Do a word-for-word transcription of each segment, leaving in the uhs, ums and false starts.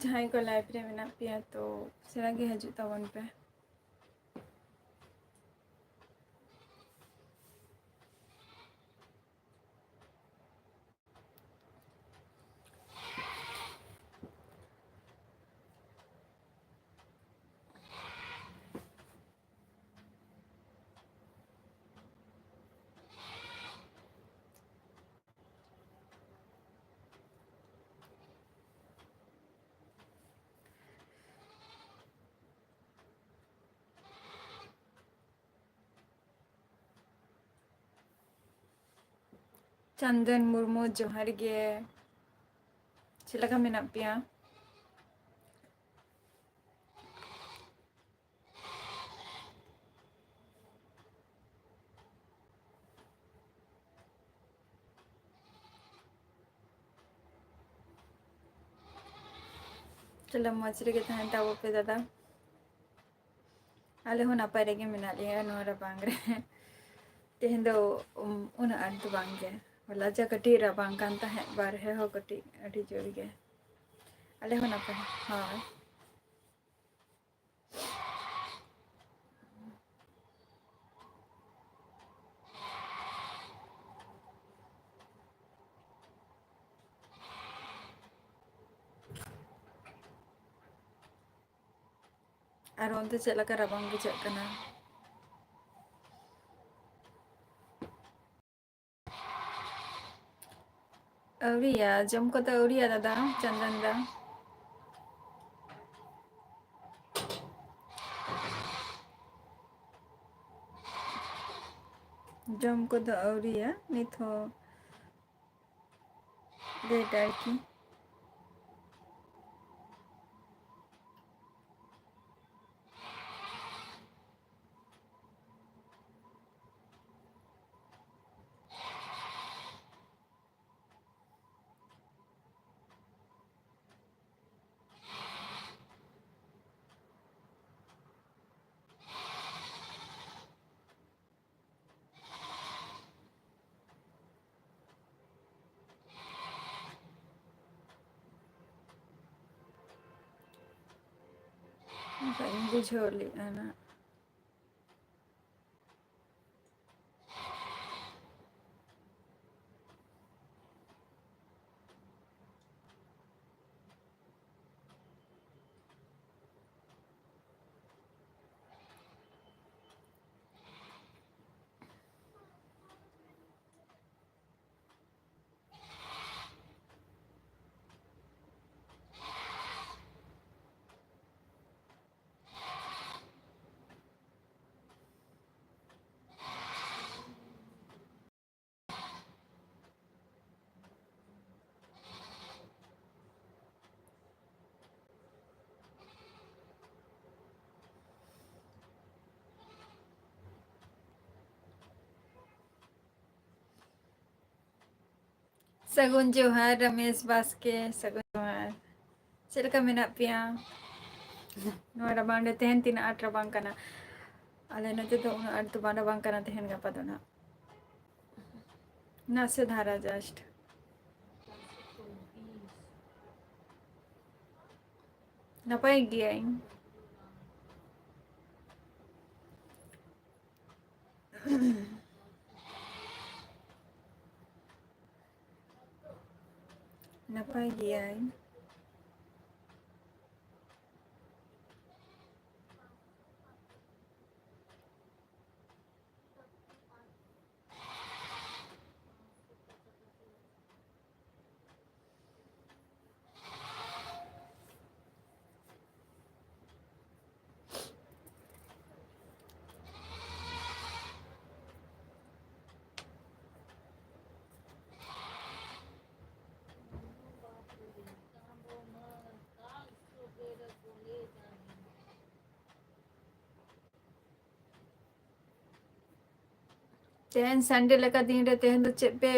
ᱡᱟᱦᱟᱸᱭ ᱠᱚ live ᱨᱮ ᱢᱮᱱᱟᱜ ᱯᱮᱭᱟ, ᱛᱚ ᱩᱥᱟᱹᱨᱟ ᱜᱮ ᱦᱤᱡᱩᱜ ᱛᱟᱵᱚᱱ ᱯᱮ᱾ ᱪᱟᱱᱫᱚᱱ ᱢᱩᱨᱢᱩ, ᱡᱚᱦᱟᱨ ᱜᱮ᱾ ᱪᱮᱫ ᱞᱮᱠᱟ ᱢᱮᱱᱟᱜ ᱯᱮᱭᱟ? ᱪᱚᱞᱚ, ᱢᱚᱡᱽ ᱨᱮᱜᱮ ᱛᱟᱦᱮᱱ ᱛᱟᱵᱚ ᱯᱮ ᱫᱟᱫᱟ᱾ ᱟᱞᱮ ᱦᱚᱸ ᱱᱟᱯᱟᱭ ᱨᱮᱜᱮ ᱢᱮᱱᱟᱜ ᱞᱮᱭᱟ ᱱᱚᱣᱟ ᱨᱟᱵᱟᱝ ᱨᱮ᱾ ᱛᱮᱦᱮᱧ ᱫᱚ, ᱩᱢ, ᱩᱱᱟᱹᱜ ᱟᱸᱴ ᱫᱚ ᱵᱟᱝ ᱜᱮ᱾ ᱦᱚᱞᱟ ᱡᱟ ᱠᱟᱹᱴᱤᱡ ᱨᱟᱵᱟᱝ ᱠᱟᱱ ᱛᱟᱦᱮᱸᱫ, ᱵᱟᱨᱦᱮ ᱦᱚᱸ ᱠᱟᱹᱴᱤᱡ ᱟᱹᱰᱤ ᱡᱳᱨ ᱜᱮ᱾ ᱟᱞᱮ ᱦᱚᱸ ᱱᱟᱯᱟᱭ, ᱦᱳᱭ᱾ ᱟᱨ ᱚᱱᱛᱮ ᱪᱮᱫ ᱞᱮᱠᱟ ᱨᱟᱵᱟᱝ ᱵᱩᱡᱷᱟᱹᱜ ᱠᱟᱱᱟ? ᱟᱹᱣᱨᱤᱭᱟ, ᱡᱚᱢ ᱠᱚᱫᱚ ᱟᱹᱣᱨᱤᱭᱟ ᱫᱟᱫᱟ, ᱪᱚᱱᱫᱚᱱ ᱫᱟ᱾ ᱡᱚᱢ ᱠᱚᱫᱚ ᱟᱹᱣᱨᱤᱭᱟ ᱱᱤᱛ ᱦᱚᱸ᱾ ᱞᱮᱴ ᱟᱨᱠᱤ᱾ ᱚᱱᱠᱟᱧ ᱵᱩᱡᱷᱟᱹᱣ ᱞᱮᱫᱼᱟ ᱱᱟᱜ᱾ ᱥᱟᱹᱜᱩᱱ ᱡᱚᱦᱟᱨ ᱨᱟᱢᱮᱥ ᱵᱟᱥᱠᱮ, ᱥᱟᱹᱜᱩᱱ ᱡᱚᱦᱟᱨ᱾ ᱪᱮᱫ ᱞᱮᱠᱟ ᱢᱮᱱᱟᱜ ᱯᱮᱭᱟ? ᱱᱚᱣᱟ ᱨᱟᱵᱟᱝ ᱨᱮ ᱛᱮᱦᱮᱧ ᱛᱤᱱᱟᱹᱜ ᱟᱸᱴ ᱨᱟᱵᱟᱝ ᱠᱟᱱᱟ᱾ ᱟᱞᱮ ᱱᱚᱛᱮ ᱫᱚ ᱩᱱᱟᱹᱜ ᱟᱸᱴ ᱫᱚ ᱵᱟᱝ ᱨᱟᱵᱟᱝ ᱠᱟᱱᱟ ᱛᱮᱦᱮᱧ ᱜᱟᱯᱟ ᱫᱚ ᱱᱟᱜ᱾ ᱱᱟᱥᱮ ᱫᱷᱟᱨᱟ just᱾ ᱱᱟᱯᱟᱭ ᱜᱮᱭᱟᱹᱧ᱾ ᱱᱟᱯᱟᱭ ᱜᱮᱭᱟᱹᱧ᱾ ᱛᱮᱦᱮᱧ Sunday ᱞᱮᱠᱟ ᱫᱤᱱ ᱨᱮ ᱛᱮᱦᱮᱧ ᱫᱚ ᱪᱮᱫ ᱯᱮ,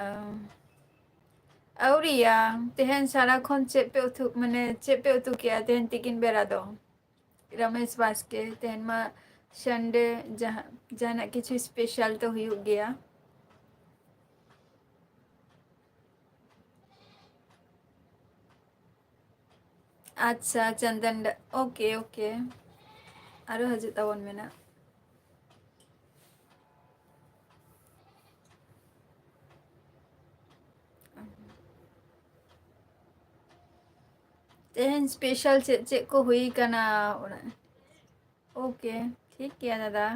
ᱟᱸ, ᱟᱹᱣᱨᱤᱭᱟ? ᱛᱮᱦᱮᱧ ᱥᱟᱨᱟ ᱠᱷᱚᱱ ᱪᱮᱫ ᱯᱮ ᱩᱛᱩ, ᱢᱟᱱᱮ ᱪᱮᱫ ᱯᱮ ᱩᱛᱩ ᱠᱮᱜᱼᱟ ᱛᱮᱦᱮᱧ ᱛᱤᱠᱤᱱ ᱵᱮᱲᱟ ᱫᱚ? ᱨᱟᱢᱮᱥ ᱵᱟᱥᱠᱮ, ᱛᱮᱦᱮᱧ ᱢᱟ Sunday, ᱡᱟᱦᱟᱸ, ᱡᱟᱦᱟᱱᱟᱜ ᱠᱤᱪᱷᱩ special ᱛᱚ ᱦᱩᱭᱩᱜ ᱜᱮᱭᱟ᱾ ᱟᱪᱪᱷᱟ, ᱪᱚᱱᱫᱚᱱ ᱰᱟ-, OK, OK᱾ ᱟᱨᱚ ᱦᱤᱡᱩᱜ ᱛᱟᱵᱚᱱ ᱢᱮ ᱱᱟᱜ᱾ ᱛᱮᱦᱮᱧ special ᱪᱮᱫ ᱪᱮᱫ ᱠᱚ ᱦᱩᱭ ᱠᱟᱱᱟ ᱚᱲᱟᱜ? OK, ᱴᱷᱤᱠ ᱜᱮᱭᱟ ᱫᱟᱫᱟ᱾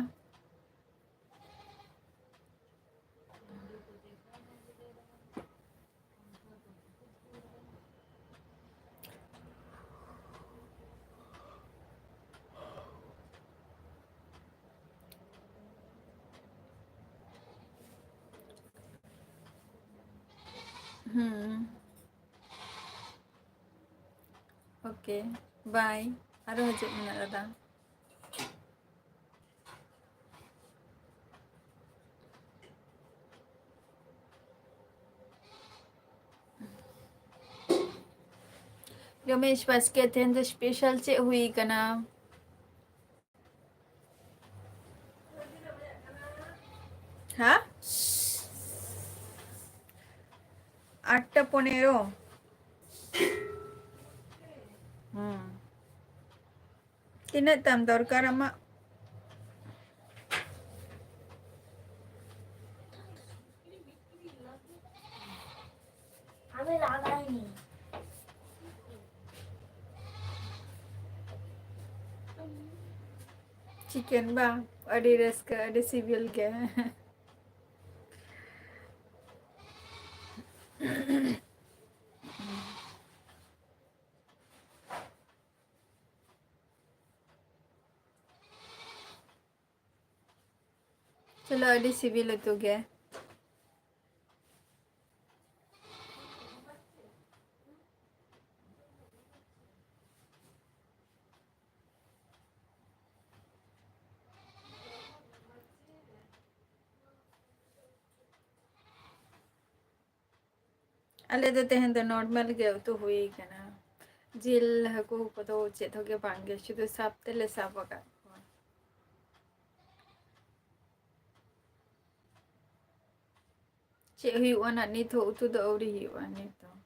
ᱦᱩᱸ᱾ OK, bye᱾ ᱟᱨᱚ ᱦᱤᱡᱩᱜ ᱢᱮ ᱱᱟᱜ ᱫᱟᱫᱟ᱾ ᱨᱚᱢᱮᱥ ᱵᱟᱥᱠᱮ, ᱛᱮᱦᱮᱧ ᱫᱚ special ᱪᱮᱫ ᱦᱩᱭ ᱠᱟᱱᱟ? ᱦᱮᱸ? ᱟᱴᱴᱟ ᱯᱚᱱᱮᱨᱚ᱾ ᱦᱩᱸ᱾ ᱛᱤᱱᱟᱹᱜ ᱛᱟᱢ ᱫᱚᱨᱠᱟᱨ ᱟᱢᱟᱜ? Chicken ᱵᱟᱝ? ᱟᱹᱰᱤ ᱨᱟᱹᱥᱠᱟᱹ, ᱟᱹᱰᱤ ᱥᱤᱵᱤᱞ ᱜᱮ᱾ ᱪᱚᱞᱚ, ᱟᱹᱰᱤ ᱥᱤᱵᱤᱞ ᱩᱛᱩ ᱜᱮ᱾ ᱟᱞᱮ ᱫᱚ ᱛᱮᱦᱮᱧ ᱫᱚ normal ᱜᱮ ᱩᱛᱩ ᱦᱩᱭ ᱠᱟᱱᱟ᱾ ᱡᱤᱞ, ᱦᱟᱹᱠᱩ ᱠᱚᱫᱚ ᱪᱮᱫ ᱦᱚᱸ ᱜᱮ ᱵᱟᱝ ᱜᱮ, ᱥᱩᱫᱷᱩ ᱥᱟᱵ ᱛᱮᱞᱮ ᱥᱟᱵ ᱟᱠᱟᱫ ᱠᱚᱣᱟ᱾ ᱪᱮᱫ ᱦᱩᱭᱩᱜᱼᱟ ᱱᱟᱜ, ᱱᱤᱛ ᱦᱚᱸ ᱩᱛᱩ ᱫᱚ ᱟᱹᱣᱨᱤ ᱦᱩᱭᱩᱜᱼᱟ ᱱᱤᱛ ᱦᱚᱸ᱾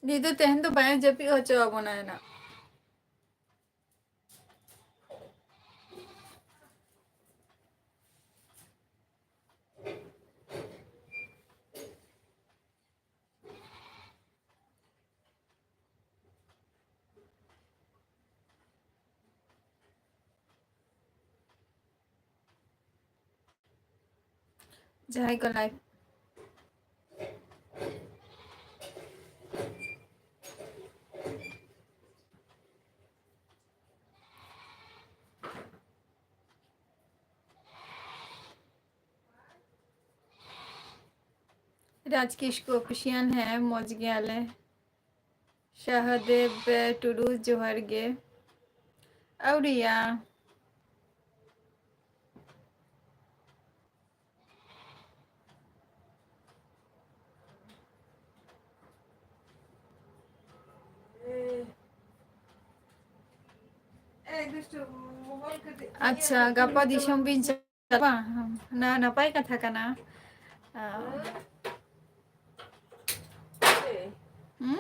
ᱩᱱᱤ ᱫᱚ ᱛᱮᱦᱮᱧ ᱫᱚ ᱵᱟᱭ ᱡᱟᱹᱯᱤᱫ ᱦᱚᱪᱚ ᱟᱵᱚᱱᱟ ᱱᱟᱜ᱾ ᱡᱟᱦᱟᱸᱭ ᱠᱚ ᱞᱟᱭᱤᱵᱷ ᱨᱟᱡᱽ ᱠᱤᱥᱠᱩ ᱚᱯᱷᱤᱥᱤᱭᱟᱞ, ᱦᱮᱸ, ᱢᱚᱡᱽ ᱜᱮᱭᱟᱞᱮ᱾ ᱥᱟᱦᱟᱫᱮᱵ ᱴᱩᱰᱩ, ᱡᱚᱦᱟᱨ ᱜᱮ᱾ ᱟᱹᱣᱨᱤᱭᱟ᱾ ᱟᱪᱪᱷᱟ, ᱜᱟᱯᱟ ᱫᱤᱥᱚᱢ ᱵᱤᱱ ᱪᱟᱞᱟᱜᱼᱟ? ᱵᱟᱝ, ᱱᱟ-, ᱱᱟᱯᱟᱭ ᱠᱟᱛᱷᱟ ᱠᱟᱱᱟ᱾ ᱟᱸ, ᱦᱩᱸ?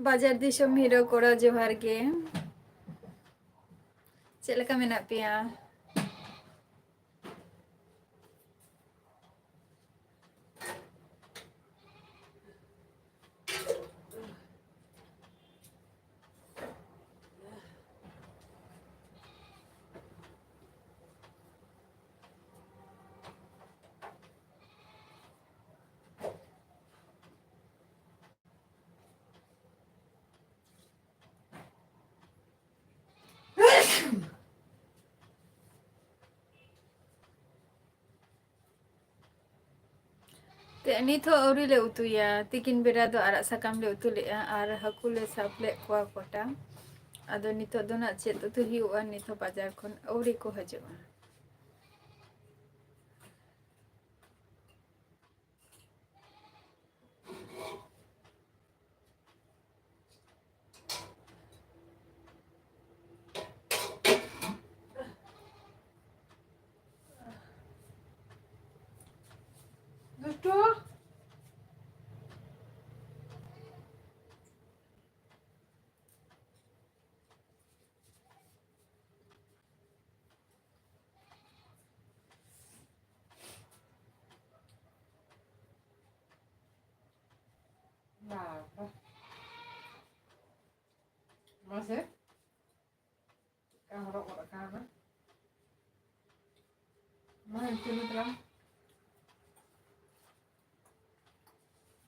ᱵᱟᱡᱟᱨ ᱫᱤᱥᱚᱢ ᱦᱤᱨᱳ ᱠᱚᱲᱟ, ᱡᱚᱦᱟᱨ ᱜᱮ᱾ ᱪᱮᱫ ᱞᱮᱠᱟ ᱢᱮᱱᱟᱜ ᱯᱮᱭᱟ? ᱛᱮ ᱱᱤᱛ ᱦᱚᱸ ᱟᱹᱣᱨᱤ ᱞᱮ ᱩᱛᱩᱭᱟ᱾ ᱛᱤᱠᱤᱱ ᱵᱮᱲᱟ ᱫᱚ ᱟᱲᱟᱜ ᱥᱟᱠᱟᱢ ᱞᱮ ᱩᱛᱩ ᱞᱮᱫᱼᱟ ᱟᱨ ᱦᱟᱹᱠᱩ ᱞᱮ ᱥᱟᱵ ᱞᱮᱫ ᱠᱚᱣᱟ ᱠᱚᱴᱟ᱾ ᱟᱫᱚ ᱱᱤᱛᱚᱜ ᱫᱚ ᱱᱟᱜ ᱪᱮᱫ ᱩᱛᱩ ᱦᱩᱭᱩᱜᱼᱟ, ᱱᱤᱛ ᱦᱚᱸ ᱵᱟᱡᱟᱨ ᱠᱷᱚᱱ ᱟᱹᱣᱨᱤ ᱠᱚ ᱦᱤᱡᱩᱜᱼᱟ᱾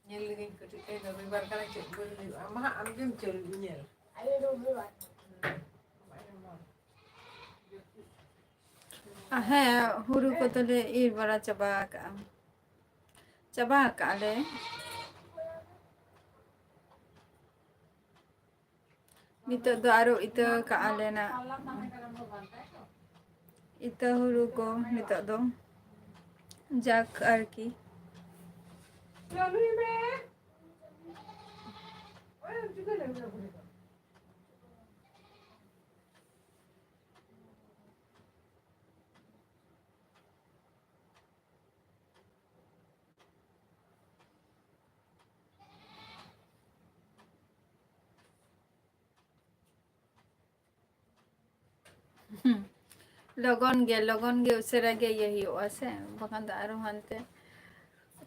ᱧᱮᱞ ᱞᱮᱜᱤᱧ ᱠᱟᱹᱴᱤᱡ, ᱛᱮᱦᱮᱧ ᱫᱚ ᱨᱚᱵᱤᱵᱟᱨ ᱠᱟᱱᱟ, ᱪᱮᱫ ᱵᱟᱹᱧ ᱦᱩᱭᱩᱜᱼᱟ? ᱢᱟ ᱦᱟᱸᱜ ᱟᱢᱜᱮᱢ ᱪᱟᱹᱞᱩ ᱧᱮᱞ᱾ ᱟᱞᱮ ᱨᱚᱵᱤᱵᱟᱨ᱾ ᱦᱮᱸ, ᱦᱩᱲᱩ ᱠᱚᱫᱚᱞᱮ ᱤᱨ ᱵᱟᱲᱟ ᱪᱟᱵᱟ ᱟᱠᱟᱜᱼᱟ, ᱪᱟᱵᱟ ᱟᱠᱟᱜᱼᱟ ᱞᱮ᱾ ᱱᱤᱛᱚᱜ ᱫᱚ ᱟᱨᱚ ᱤᱛᱟᱹ ᱠᱟᱜᱼᱟ ᱞᱮ ᱱᱟᱜ᱾ ᱤᱛᱟᱹ ᱦᱩᱲᱩ ᱠᱚ ᱱᱤᱛᱚᱜ ᱫᱚ ᱡᱟᱠ ᱟᱨᱠᱤ᱾ ᱞᱚᱜᱚᱱ ᱜᱮ, ᱞᱚᱜᱚᱱ ᱜᱮ, ᱩᱥᱟᱹᱨᱟ ᱜᱮ ᱤᱭᱟᱹ ᱦᱩᱭᱩᱜᱼᱟ ᱥᱮ, ᱵᱟᱠᱷᱟᱱ ᱫᱚ ᱟᱨᱚ ᱦᱟᱱᱛᱮ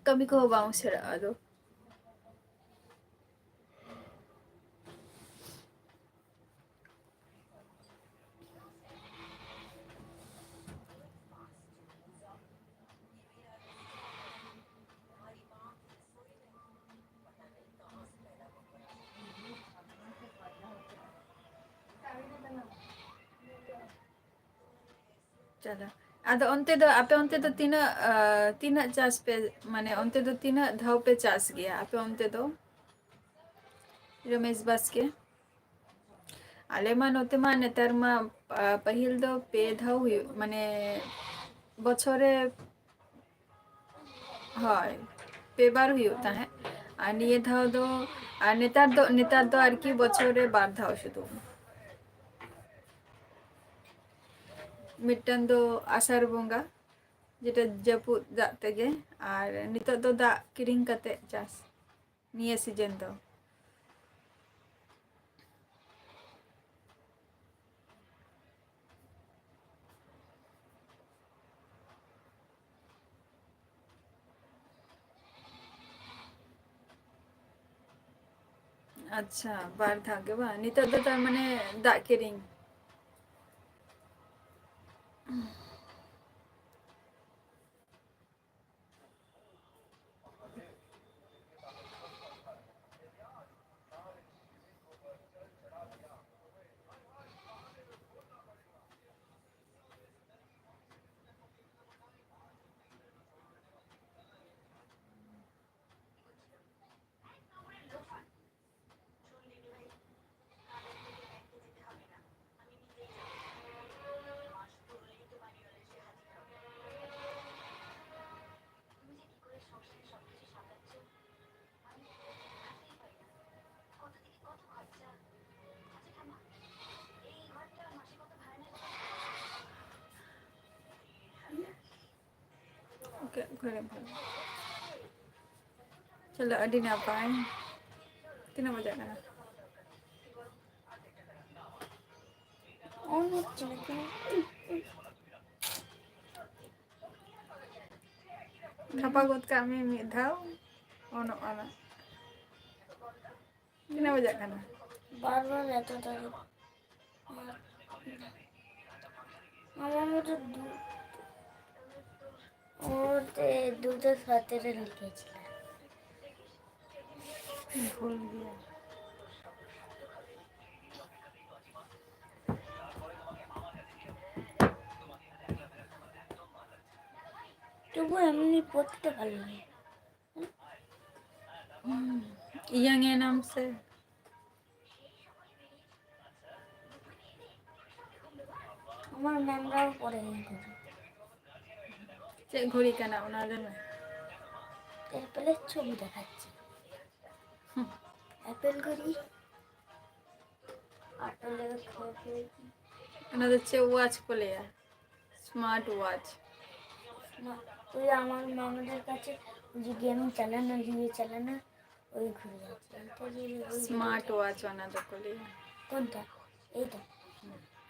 ᱠᱟᱹᱢᱤ ᱠᱚᱦᱚᱸ ᱵᱟᱝ ᱩᱥᱟᱹᱨᱟᱜᱼᱟ ᱟᱫᱚ᱾ ᱪᱚᱞᱚ᱾ ᱟᱫᱚ ᱚᱱᱛᱮ ᱫᱚ, ᱟᱯᱮ ᱚᱱᱛᱮ ᱫᱚ ᱛᱤᱱᱟᱹᱜ, ᱟ, ᱛᱤᱱᱟᱹᱜ ᱪᱟᱥ ᱯᱮ, ᱢᱟᱱᱮ ᱚᱱᱛᱮ ᱫᱚ ᱛᱤᱱᱟᱹᱜ ᱫᱷᱟᱣ ᱯᱮ ᱪᱟᱥ ᱜᱮᱭᱟ ᱟᱯᱮ ᱚᱱᱛᱮ ᱫᱚ? ᱨᱚᱢᱮᱥ ᱵᱟᱥᱠᱮ, ᱟᱞᱮ ᱢᱟ ᱱᱚᱛᱮ ᱢᱟ ᱱᱮᱛᱟᱨ ᱢᱟ, ᱟ, ᱯᱟᱹᱦᱤᱞ ᱫᱚ ᱯᱮ ᱫᱷᱟᱣ ᱦᱩᱭᱩᱜ, ᱢᱟᱱᱮ ᱵᱚᱪᱷᱚᱨ ᱨᱮ, ᱦᱳᱭ, ᱯᱮ ᱵᱟᱨ ᱦᱩᱭᱩᱜ ᱛᱟᱦᱮᱸᱫ᱾ ᱟᱨ ᱱᱤᱭᱟᱹ ᱫᱷᱟᱣ ᱫᱚ, ᱟᱨ ᱱᱮᱛᱟᱨ ᱫᱚ, ᱱᱮᱛᱟᱨ ᱫᱚ ᱟᱨᱠᱤ ᱵᱚᱪᱷᱚᱨ ᱨᱮ ᱵᱟᱨ ᱫᱷᱟᱣ ᱥᱩᱫᱷᱩ᱾ ᱢᱤᱫᱴᱟᱝ ᱫᱚ ᱟᱥᱟᱲ ᱵᱚᱸᱜᱟ, ᱡᱮᱴᱟ ᱡᱟᱹᱯᱩᱫ ᱫᱟᱜ ᱛᱮᱜᱮ, ᱟᱨ ᱱᱤᱛᱚᱜ ᱫᱚ ᱫᱟᱜ ᱠᱤᱨᱤᱧ ᱠᱟᱛᱮ ᱪᱟᱥ ᱱᱤᱭᱟᱹ ᱥᱤᱡᱮᱱ ᱫᱚ᱾ ᱟᱪᱪᱷᱟ, ᱵᱟᱨ ᱫᱷᱟᱣ ᱜᱮ ᱵᱟᱝ? ᱱᱤᱛᱚᱜ ᱫᱚ ᱛᱟᱨ ᱢᱟᱱᱮ ᱫᱟᱜ ᱠᱤᱨᱤᱧ᱾ ᱠᱟᱹᱡ ᱜᱷᱟᱹᱲᱤᱡ ᱵᱷᱟᱜᱮ᱾ ᱪᱚᱞᱚ, ᱟᱹᱰᱤ ᱱᱟᱯᱟᱭ᱾ ᱛᱤᱱᱟᱹᱜ ᱵᱟᱡᱟᱜ ᱠᱟᱱᱟ? ᱚᱱ ᱦᱚᱪᱚ ᱠᱟᱱᱟ᱾ ᱠᱷᱟᱯᱟ ᱜᱚᱫ ᱠᱟᱜ ᱢᱮ ᱢᱤᱫ ᱫᱷᱟᱣ, ᱚᱱᱚᱜ ᱟᱱᱟ᱾ ᱛᱤᱱᱟᱹᱜ ᱵᱟᱡᱟᱜ ᱠᱟᱱᱟ? ᱵᱟᱨ ᱵᱟᱡᱮ ᱮᱛᱚ ᱛᱟᱹᱨᱤᱠᱷ᱾ ᱟᱨ ᱟᱢᱟᱜ ᱢᱚᱛᱚ ᱫᱩ-, ᱚ, ᱛᱮ ᱫᱩᱴᱟ ᱥᱟᱛᱮᱨᱚ ᱨᱮ ᱞᱤᱠᱷᱮ ᱪᱷᱤᱞᱟ᱾ ᱵᱷᱩᱞ ᱜᱮᱭᱟ᱾ ᱛᱚᱵᱩ ᱮᱢᱱᱤ পড়তে ভালো লাগে। হুম, ᱤᱭᱟᱹ ᱧᱮᱞᱟᱢ ᱥᱮ? আমার ম্যামরাও পড়ে এই ঘড়ি। ᱪᱮᱫ ᱜᱷᱚᱲᱤ ᱠᱟᱱᱟ ᱚᱱᱟ ᱞᱟᱹᱭ ᱢᱮ? ᱮᱯᱮᱞᱮᱨ ছবি দেখাচ্ছে। হুম। অ্যাপেল ঘড়ি। অ্যাপেলের ঘড়ি। ᱚᱱᱟ ᱫᱚ ᱪᱮᱫ watch ᱠᱚ ᱞᱟᱹᱭᱟ? Smart watch। না, ওই আমার মামাদের কাছে ওই যে গেম চালানো, ইয়ে চালানো, ওই ঘড়ি আছে। এটা যে ওই স্মার্ট ওয়াচ বানাতে বলি। কোনটা? এইটা?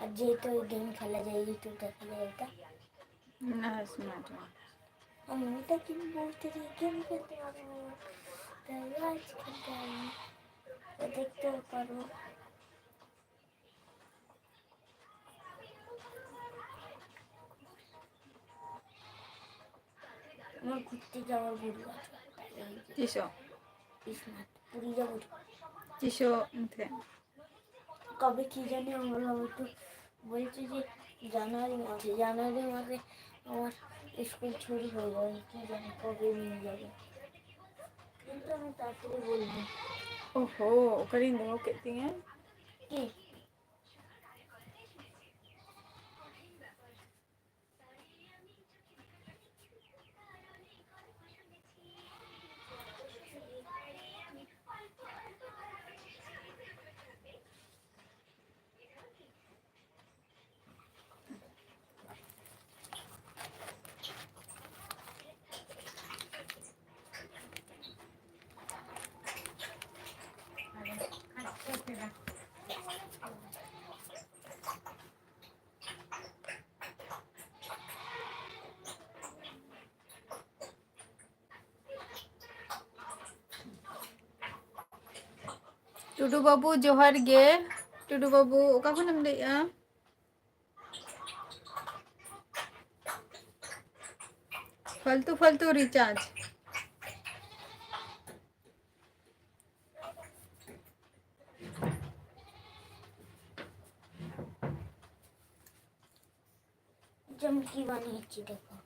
আর যেটা ওই গেম খেলা যায়, YouTube দেখা যায় এটা? না, স্মার্ট ওয়াচ। আমি ওটা কিনবো, ওটা দিয়ে গেম খেলতে পারবো, ওয়াচ খেলতে পারবো, ওটা দেখতেও পারবো। আমার ঘুরতে যাওয়ার ঘুরু আছে। ᱛᱤᱥᱚᱜ? ᱠᱨᱤᱥᱢᱟᱥ, ᱯᱩᱨᱤ ᱡᱟᱵᱚ᱾ ᱛᱤᱥᱚᱜ ᱮᱱᱛᱮ? কবে কি জানি, আমরা হয়তো বলছে যে জানুয়ারি মাসে, জানুয়ারি মাসে আমার স্কুল ছুটি হয়ে যাবে, কি জানি কবে নিয়ে যাবে। কিন্তু আমি তাড়াতাড়ি বলবো। ᱳᱦᱳ, ᱚᱠᱟᱨᱤᱧ ᱫᱚᱦᱚ ᱠᱮᱫ ᱛᱤᱧᱟᱹ? কি? ᱴᱩᱰᱩ ᱵᱟᱹᱵᱩ, ᱡᱚᱦᱟᱨ ᱜᱮ᱾ ᱴᱩᱰᱩ ᱵᱟᱹᱵᱩ, ᱚᱠᱟ ᱠᱷᱚᱱᱮᱢ ᱞᱟᱹᱭᱮᱜᱼᱟ? ᱯᱷᱟᱞᱛᱩ ᱯᱷᱟᱞᱛᱩ recharge᱾ चमकी वाली चीज़ देखो।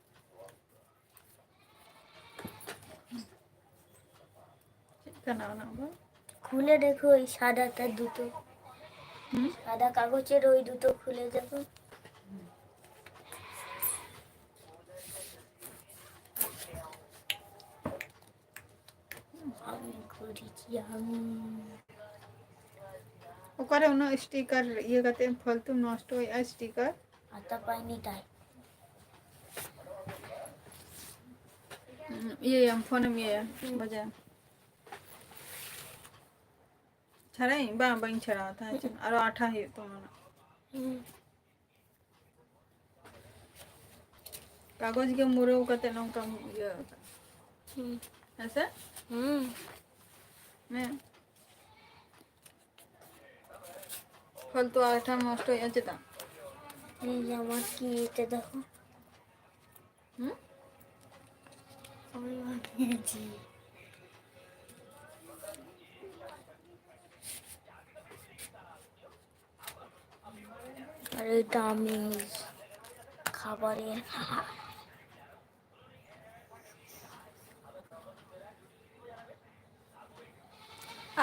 ᱪᱮᱫ ᱠᱟᱱᱟ ᱚᱱᱟ ᱫᱚ? खुले देखो, ये सादा था दूतो। হুম? सादा कागज़ है, ये दूतो खुले देखो। ᱚᱠᱟᱨᱮ ᱩᱱᱟᱹᱜ sticker ᱤᱭᱟᱹ ᱠᱟᱛᱮ ᱯᱷᱟᱞᱛᱩᱢ ᱱᱚᱥᱴᱚᱭᱮᱫᱼᱟ sticker? ᱟᱛᱟ ᱯᱟᱭ ᱱᱤᱛᱟᱭ᱾ ᱦᱩᱸ, ᱤᱭᱟᱹᱭᱟᱢ, ᱯᱷᱳᱱᱮᱢ ᱤᱭᱟᱹᱭᱟ, ᱦᱩᱸ᱾ ᱵᱟᱡᱟᱣ᱾ ᱪᱷᱟᱲᱟᱭᱟᱹᱧ? ᱵᱟᱝ, ᱵᱟᱹᱧ ᱪᱷᱟᱲᱟᱣᱟ, ᱛᱟᱦᱮᱸ ᱦᱚᱪᱚᱱ᱾ ᱟᱨᱚ ᱟᱴᱷᱟ ᱦᱩᱭᱩᱜ ᱛᱟᱢᱟ ᱱᱟᱜ᱾ ᱦᱩᱸ᱾ ᱠᱟᱜᱚᱡᱽ ᱜᱮ ᱢᱩᱨᱟᱹᱣ ᱠᱟᱛᱮ ᱱᱚᱝᱠᱟᱢ ᱤᱭᱟᱹ ᱟᱠᱟᱫᱟ᱾ ᱦᱩᱸ᱾ ᱦᱮᱸ ᱥᱮ? ᱦᱩᱸ᱾ ᱢᱮ᱾ ᱯᱷᱟᱞᱛᱩ ᱟᱴᱷᱟᱢ ᱱᱚᱥᱴᱚᱭᱮᱫᱼᱟ ᱪᱮᱫᱟᱜ? ᱤᱧ ᱡᱟᱢᱟ ᱠᱤ ᱛᱮᱫᱚ᱾ ᱦᱩᱸ? ᱚᱱᱟ ᱜᱮ ᱡᱤ᱾ ᱟᱨ ᱮᱴᱟ ᱟᱢᱤ ᱠᱷᱟᱵᱟᱨ ᱮ᱾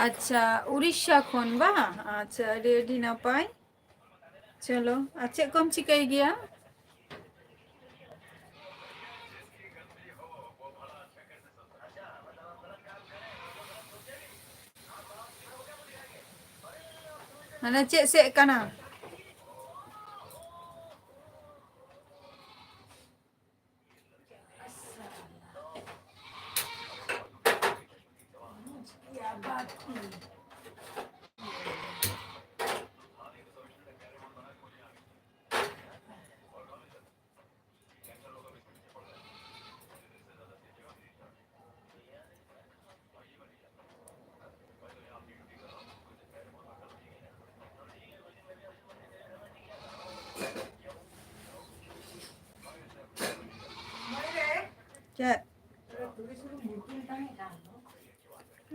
ᱟᱪᱪᱷᱟ, ᱩᱲᱤᱥᱥᱟ ᱠᱷᱚᱱ ᱵᱟᱝ? ᱟᱪᱪᱷᱟ, ᱟᱹᱰᱤ, ᱟᱹᱰᱤ ᱱᱟᱯᱟᱭ᱾ ᱪᱚᱞᱚ, ᱟᱨ ᱪᱮᱫ ᱠᱚᱢ ᱪᱤᱠᱟᱹᱭ ᱜᱮᱭᱟ? ᱢᱟᱱᱮ ᱪᱮᱫ ᱥᱮᱫ ᱠᱟᱱᱟ? ᱪᱮᱫ?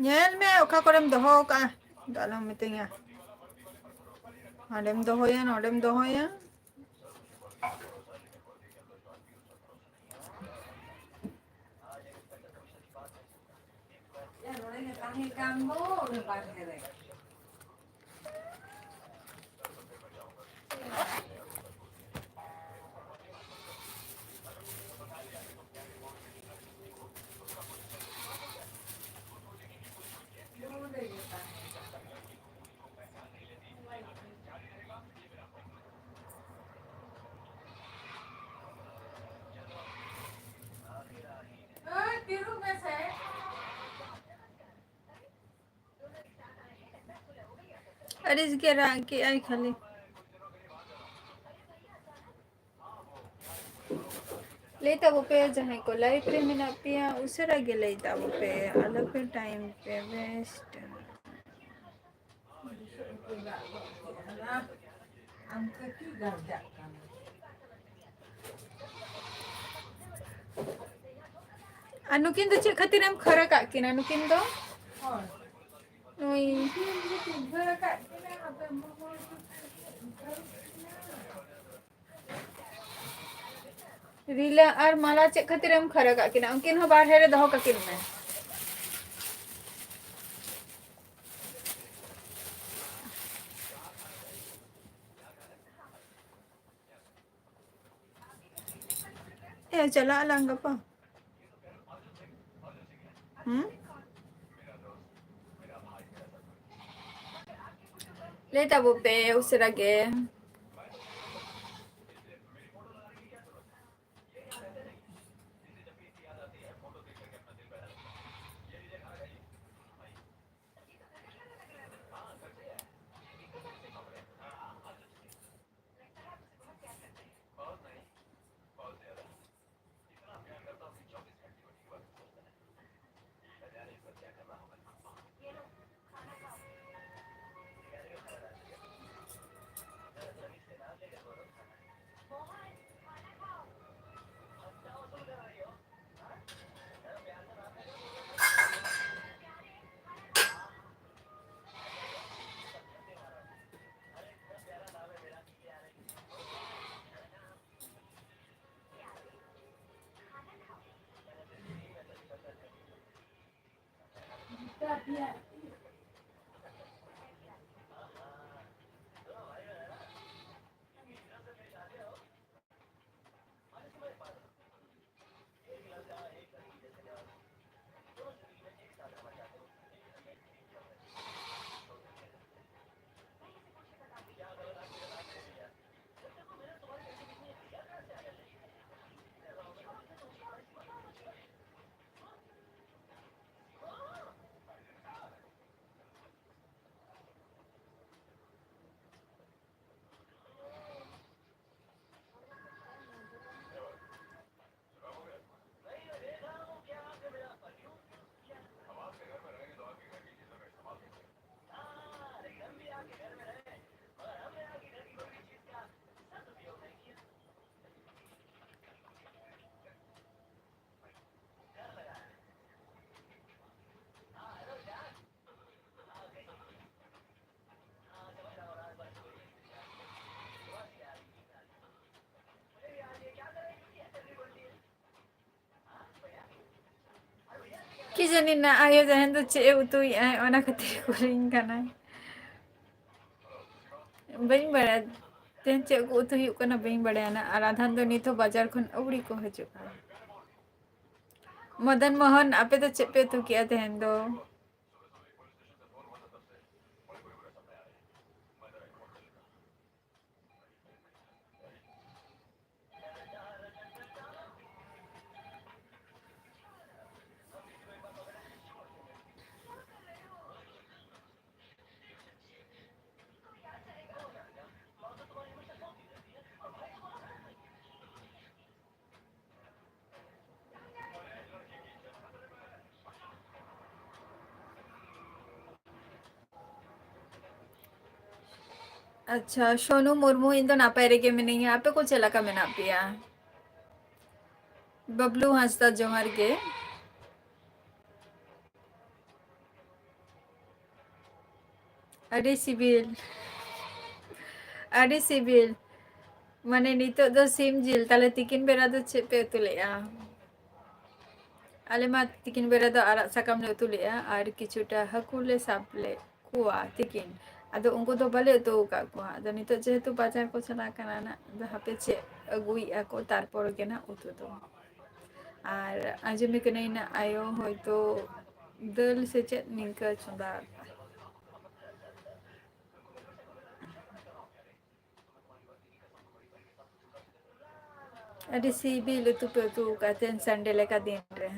ᱧᱮᱞ ᱢᱮ ᱚᱠᱟ ᱠᱚᱨᱮᱢ ᱫᱚᱦᱚ ᱟᱠᱟᱫᱼᱟ, ᱫᱚ ᱟᱞᱚᱢ ᱢᱤᱛᱟᱹᱧᱟ᱾ ᱦᱟᱸᱰᱮᱢ ᱫᱚᱦᱚᱭᱟ, ᱱᱚᱰᱮᱢ ᱫᱚᱦᱚᱭᱟ᱾ ᱱᱚᱰᱮ ᱜᱮ ᱛᱟᱦᱮᱸ ᱠᱟᱱ ᱫᱚ, ᱚᱱᱟ ᱵᱟᱨᱦᱮ ᱨᱮ᱾ ᱟᱹᱲᱤᱥ ᱜᱮ ᱨᱟᱜ ᱠᱮᱜᱼᱟᱭ ᱠᱷᱟᱹᱞᱤ᱾ ᱞᱟᱹᱭ ᱛᱟᱵᱚ ᱯᱮ, ᱡᱟᱦᱟᱸᱭ ᱠᱚ live ᱨᱮ ᱢᱮᱱᱟᱜ ᱯᱮᱭᱟ, ᱩᱥᱟᱹᱨᱟ ᱜᱮ ᱞᱟᱹᱭ ᱛᱟᱵᱚ ᱯᱮ, ᱟᱞᱚ ᱯᱮ time ᱯᱮ waste᱾ ᱟᱨ ᱱᱩᱠᱤᱱ ᱫᱚ ᱪᱮᱫ ᱠᱷᱟᱹᱛᱤᱨ ᱮᱢ ᱠᱷᱟᱹᱨᱟᱹ ᱠᱟᱜ ᱠᱤᱱᱟ? ᱱᱩᱠᱤᱱ ᱫᱚ ᱱᱩᱭ ᱨᱤᱞᱟ ᱟᱨ ᱢᱟᱞᱟ ᱪᱮᱫ ᱠᱷᱟᱹᱛᱤᱨ ᱮᱢ ᱠᱷᱟᱹᱨᱟᱹ ᱠᱟᱜ ᱠᱤᱱᱟ? ᱩᱱᱠᱤᱱ ᱦᱚᱸ ᱵᱟᱨᱦᱮ ᱨᱮ ᱫᱚᱦᱚ ᱠᱟᱹᱠᱤᱱ ᱢᱮ᱾ ᱮ, ᱪᱟᱞᱟᱜ ᱟᱞᱟᱝ ᱜᱟᱯᱟ᱾ ᱦᱩᱸ? ᱞᱟᱹᱭ ᱛᱟᱵᱚ ᱯᱮ ᱩᱥᱟᱹᱨᱟ ᱜᱮ᱾ ᱠᱤ ᱡᱟᱹᱱᱤ ᱱᱟ ᱟᱭᱳ ᱡᱟᱦᱟᱸᱭ ᱫᱚ ᱪᱮᱫ ᱮ ᱩᱛᱩᱭᱮᱫᱼᱟᱭ, ᱚᱱᱟ ᱠᱷᱟᱹᱛᱤᱨ ᱠᱩᱞᱤᱧ ᱠᱟᱱᱟᱭ᱾ ᱵᱟᱹᱧ ᱵᱟᱲᱟᱭᱟ ᱛᱮᱦᱮᱧ ᱪᱮᱫ ᱠᱚ ᱩᱛᱩ ᱦᱩᱭᱩᱜ ᱠᱟᱱᱟ, ᱵᱟᱹᱧ ᱵᱟᱲᱟᱭᱟ ᱱᱟ᱾ ᱟᱨ ᱟᱫᱷᱟᱱ ᱫᱚ ᱱᱤᱛ ᱦᱚᱸ ᱵᱟᱡᱟᱨ ᱠᱷᱚᱱ ᱟᱹᱣᱲᱤ ᱠᱚ ᱦᱤᱡᱩᱜᱼᱟ᱾ ᱢᱚᱫᱚᱱ ᱢᱳᱦᱚᱱ, ᱟᱯᱮ ᱫᱚ ᱪᱮᱫ ᱯᱮ ᱩᱛᱩ ᱠᱮᱜᱼᱟ ᱛᱮᱦᱮᱧ ᱫᱚ? ᱟᱪᱪᱷᱟ, ᱥᱳᱱᱩ ᱢᱩᱨᱢᱩ, ᱤᱧ ᱫᱚ ᱱᱟᱯᱟᱭ ᱨᱮᱜᱮ ᱢᱤᱱᱟᱹᱧᱟ᱾ ᱟᱯᱮ ᱠᱚ ᱪᱮᱫ ᱞᱮᱠᱟ ᱢᱮᱱᱟᱜ ᱯᱮᱭᱟ? ᱵᱟᱵᱞᱩ ᱦᱟᱸᱥᱫᱟ, ᱡᱚᱦᱟᱨ ᱜᱮ᱾ ᱟᱹᱰᱤ ᱥᱤᱵᱤᱞ, ᱟᱹᱰᱤ ᱥᱤᱵᱤᱞ᱾ ᱢᱟᱱᱮ, ᱱᱤᱛᱚᱜ ᱫᱚ ᱥᱤᱢ ᱡᱤᱞ, ᱛᱟᱦᱞᱮ ᱛᱤᱠᱤᱱ ᱵᱮᱲᱟ ᱫᱚ ᱪᱮᱫ ᱯᱮ ᱩᱛᱩ ᱞᱮᱫᱼᱟ? ᱟᱞᱮ ᱢᱟ ᱛᱤᱠᱤᱱ ᱵᱮᱲᱟ ᱫᱚ ᱟᱲᱟᱜ ᱥᱟᱠᱟᱢ ᱞᱮ ᱩᱛᱩ ᱞᱮᱫᱼᱟ ᱟᱨ ᱠᱤᱪᱷᱩᱴᱟ ᱦᱟᱹᱠᱩ ᱞᱮ ᱥᱟᱵ ᱞᱮᱫ ᱠᱚᱣᱟ ᱛᱤᱠᱤᱱ᱾ ᱟᱫᱚ ᱩᱱᱠᱩ ᱫᱚ ᱵᱟᱞᱮ ᱩᱛᱩ ᱟᱠᱟᱫ ᱠᱚᱣᱟ᱾ ᱟᱫᱚ ᱱᱤᱛᱚᱜ ᱡᱮᱦᱮᱛᱩ ᱵᱟᱡᱟᱨ ᱠᱚ ᱪᱟᱞᱟᱜ ᱠᱟᱱᱟ ᱱᱟᱜ, ᱟᱫᱚ ᱦᱟᱯᱮ ᱪᱮᱫ ᱟᱹᱜᱩᱭᱮᱫᱼᱟ ᱠᱚ, ᱛᱟᱨᱯᱚᱨ ᱜᱮ ᱱᱟᱜ ᱩᱛᱩ ᱫᱚ᱾ ᱟᱨ ᱟᱸᱡᱚᱢᱮ ᱠᱟᱹᱱᱟᱹᱧ ᱱᱟᱜ ᱟᱭᱳ ᱦᱚᱭᱛᱳ ᱫᱟᱹᱞ ᱥᱮ ᱪᱮᱫ ᱱᱤᱝᱠᱟᱹ ᱪᱚᱸᱫᱟ ᱟᱠᱟᱫᱼᱟ᱾ ᱟᱹᱰᱤ ᱥᱤᱵᱤᱞ ᱩᱛᱩ ᱯᱮ ᱩᱛᱩ ᱟᱠᱟᱫ ᱛᱟᱦᱮᱸᱱ ᱥᱟᱱᱰᱮ ᱞᱮᱠᱟ ᱫᱤᱱ ᱨᱮ᱾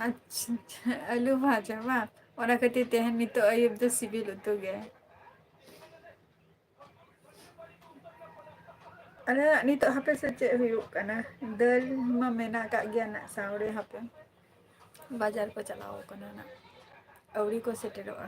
ᱟᱪᱪᱷᱟ, ᱟᱹᱞᱩ ᱵᱷᱟᱡᱟ ᱵᱟᱝ? ᱚᱱᱟ ᱠᱷᱟᱹᱛᱤᱨ ᱛᱮᱦᱮᱧ ᱱᱤᱛᱚᱜ ᱟᱹᱭᱩᱵ ᱫᱚ ᱥᱤᱵᱤᱞ ᱩᱛᱩ ᱜᱮ᱾ ᱟᱞᱮᱭᱟᱜ ᱱᱤᱛᱚᱜ ᱦᱟᱯᱮ ᱥᱮ ᱪᱮᱫ ᱦᱩᱭᱩᱜ ᱠᱟᱱᱟ, ᱫᱟᱹᱞ ᱢᱟ ᱢᱮᱱᱟᱜ ᱟᱠᱟᱫ ᱜᱮᱭᱟ ᱱᱟᱜ ᱥᱟᱶᱨᱮ, ᱦᱟᱯᱮ ᱵᱟᱡᱟᱨ ᱠᱚ ᱪᱟᱞᱟᱣ ᱠᱟᱱᱟ ᱱᱟᱜ, ᱟᱹᱣᱨᱤ ᱠᱚ ᱥᱮᱴᱮᱨᱚᱜᱼᱟ᱾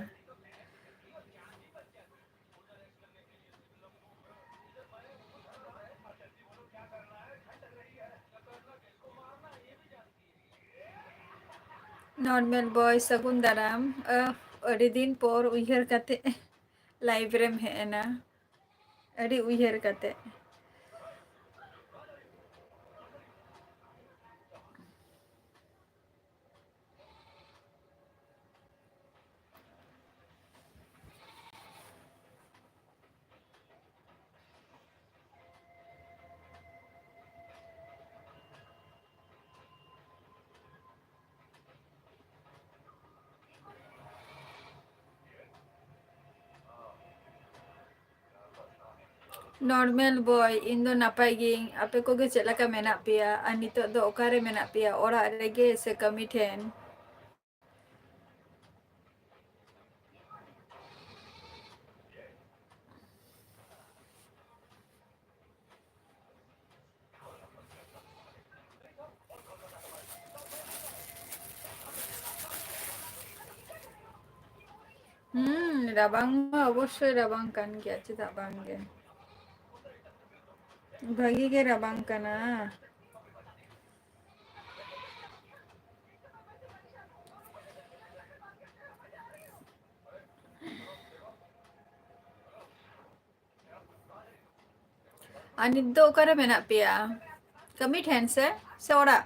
Normal boy, ᱥᱟᱹᱜᱩᱱ ᱫᱟᱨᱟᱢ᱾ ᱟᱦ, ᱟᱹᱰᱤ ᱫᱤᱱ ᱯᱚᱨ ᱩᱭᱦᱟᱹᱨ ᱠᱟᱛᱮ live ᱨᱮᱢ ᱦᱮᱡ ᱮᱱᱟ, ᱟᱹᱰᱤ ᱩᱭᱦᱟᱹᱨ ᱠᱟᱛᱮ᱾ ᱱᱚᱨᱢᱮᱞ ᱵᱚᱭ, ᱤᱧ ᱫᱚ ᱱᱟᱯᱟᱭ ᱜᱤᱭᱟᱹᱧ᱾ ᱟᱯᱮ ᱠᱚᱜᱮ ᱪᱮᱫ ᱞᱮᱠᱟ ᱢᱮᱱᱟᱜ ᱯᱮᱭᱟ? ᱟᱨ ᱱᱤᱛᱚᱜ ᱫᱚ ᱚᱠᱟᱨᱮ ᱢᱮᱱᱟᱜ ᱯᱮᱭᱟ? ᱚᱲᱟᱜ ᱨᱮᱜᱮ ᱥᱮ ᱠᱟᱹᱢᱤ ᱴᱷᱮᱱ? ᱦᱩᱸ, ᱨᱟᱵᱟᱝ ᱢᱟ ᱚᱵᱚᱥᱥᱳᱭ ᱨᱟᱵᱟᱝ ᱠᱟᱱ ᱜᱮᱭᱟ, ᱪᱮᱫᱟᱜ ᱵᱟᱝ ᱜᱮ? ᱵᱷᱟᱹᱜᱤ ᱜᱮ ᱨᱟᱵᱟᱝ ᱠᱟᱱᱟ᱾ ᱟᱨ ᱱᱤᱛ ᱫᱚ ᱚᱠᱟᱨᱮ ᱢᱮᱱᱟᱜ ᱯᱮᱭᱟ? ᱠᱟᱹᱢᱤ ᱴᱷᱮᱱ ᱥᱮ, ᱥᱮ ᱚᱲᱟᱜ?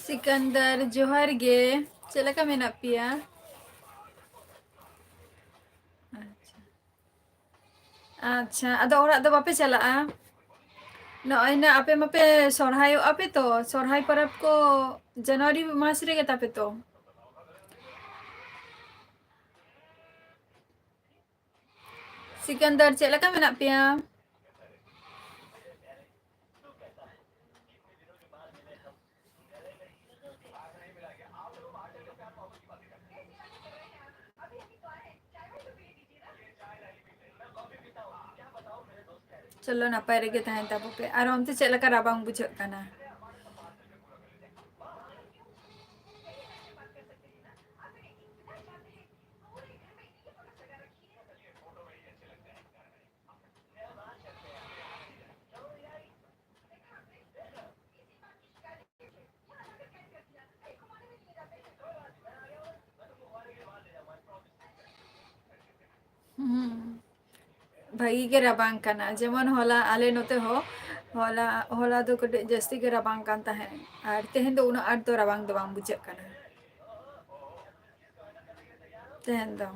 ᱥᱤᱠᱟᱱᱫᱟᱨ, ᱡᱚᱦᱟᱨ ᱜᱮ᱾ ᱪᱮᱫ ᱞᱮᱠᱟ ᱢᱮᱱᱟᱜ ᱯᱮᱭᱟ? ᱟᱪᱪᱷᱟ᱾ ᱟᱪᱪᱷᱟ, ᱟᱫᱚ ᱚᱲᱟᱜ ᱫᱚ ᱵᱟᱯᱮ ᱪᱟᱞᱟᱜᱼᱟ? ᱱᱚᱜᱼᱚᱭ ᱱᱟ ᱟᱯᱮ ᱢᱟᱯᱮ ᱥᱚᱨᱦᱟᱭᱚᱜᱼᱟ ᱯᱮ ᱛᱚ, ᱥᱚᱨᱦᱟᱭ ᱯᱚᱨᱚᱵᱽ ᱠᱚ ᱡᱟᱱᱩᱣᱟᱨᱤ ᱢᱟᱥ ᱨᱮᱜᱮ ᱛᱟᱯᱮ ᱛᱚ? ᱥᱤᱠᱟᱱᱫᱟᱨ, ᱪᱮᱫ ᱞᱮᱠᱟ ᱢᱮᱱᱟᱜ ᱯᱮᱭᱟ? ᱪᱚᱞᱚ, ᱱᱟᱯᱟᱭ ᱨᱮᱜᱮ ᱛᱟᱦᱮᱱ ᱛᱟᱵᱚ ᱯᱮ᱾ ᱟᱨ ᱚᱱᱛᱮ ᱪᱮᱫ ᱞᱮᱠᱟ ᱨᱟᱵᱟᱝ ᱵᱩᱡᱷᱟᱹᱜ ᱠᱟᱱᱟ? ᱦᱩᱸ᱾ ᱵᱷᱟᱹᱜᱤ ᱜᱮ ᱨᱟᱵᱟᱝ ᱠᱟᱱᱟ, ᱡᱮᱢᱚᱱ ᱦᱚᱞᱟ ᱟᱞᱮ ᱱᱚᱛᱮ ᱦᱚᱸ, ᱦᱚᱞᱟ, ᱦᱚᱞᱟ ᱫᱚ ᱠᱟᱹᱴᱤᱡ ᱡᱟᱹᱥᱛᱤ ᱜᱮ ᱨᱟᱵᱟᱝ ᱠᱟᱱ ᱛᱟᱦᱮᱸᱫ, ᱟᱨ ᱛᱮᱦᱮᱧ ᱫᱚ ᱩᱱᱟᱹᱜ ᱟᱸᱴ ᱫᱚ ᱨᱟᱵᱟᱝ ᱫᱚ ᱵᱟᱝ ᱵᱩᱡᱷᱟᱹᱜ ᱠᱟᱱᱟ ᱛᱮᱦᱮᱧ ᱫᱚ᱾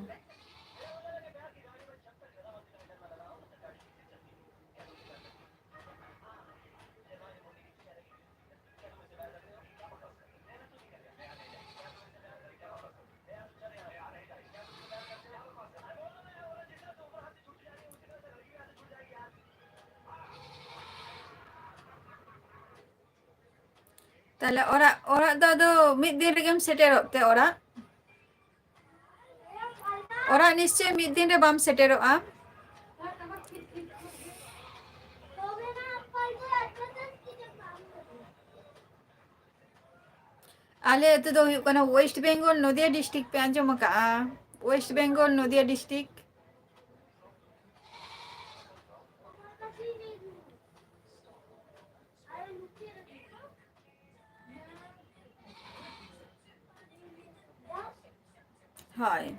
ᱛᱟᱦᱞᱮ ᱚᱲᱟᱜ, ᱚᱲᱟᱜ ᱫᱚ ᱟᱫᱚ ᱢᱤᱫ ᱫᱤᱱ ᱨᱮᱜᱮᱢ ᱥᱮᱴᱮᱨᱚᱜ ᱛᱮ ᱚᱲᱟᱜ? ᱚᱲᱟᱜ ᱱᱤᱥᱪᱚᱭ ᱢᱤᱫ ᱫᱤᱱ ᱨᱮ ᱵᱟᱢ ᱥᱮᱴᱮᱨᱚᱜᱼᱟ᱾ ᱟᱞᱮ ᱟᱹᱛᱩ ᱫᱚ ᱦᱩᱭᱩᱜ ᱠᱟᱱᱟ West Bengal, ᱱᱚᱫᱤᱭᱟ district᱾ ᱯᱮ ᱟᱸᱡᱚᱢ ᱟᱠᱟᱜᱼᱟ? West Bengal, ᱱᱚᱫᱤᱭᱟ district᱾ ᱦᱳᱭ,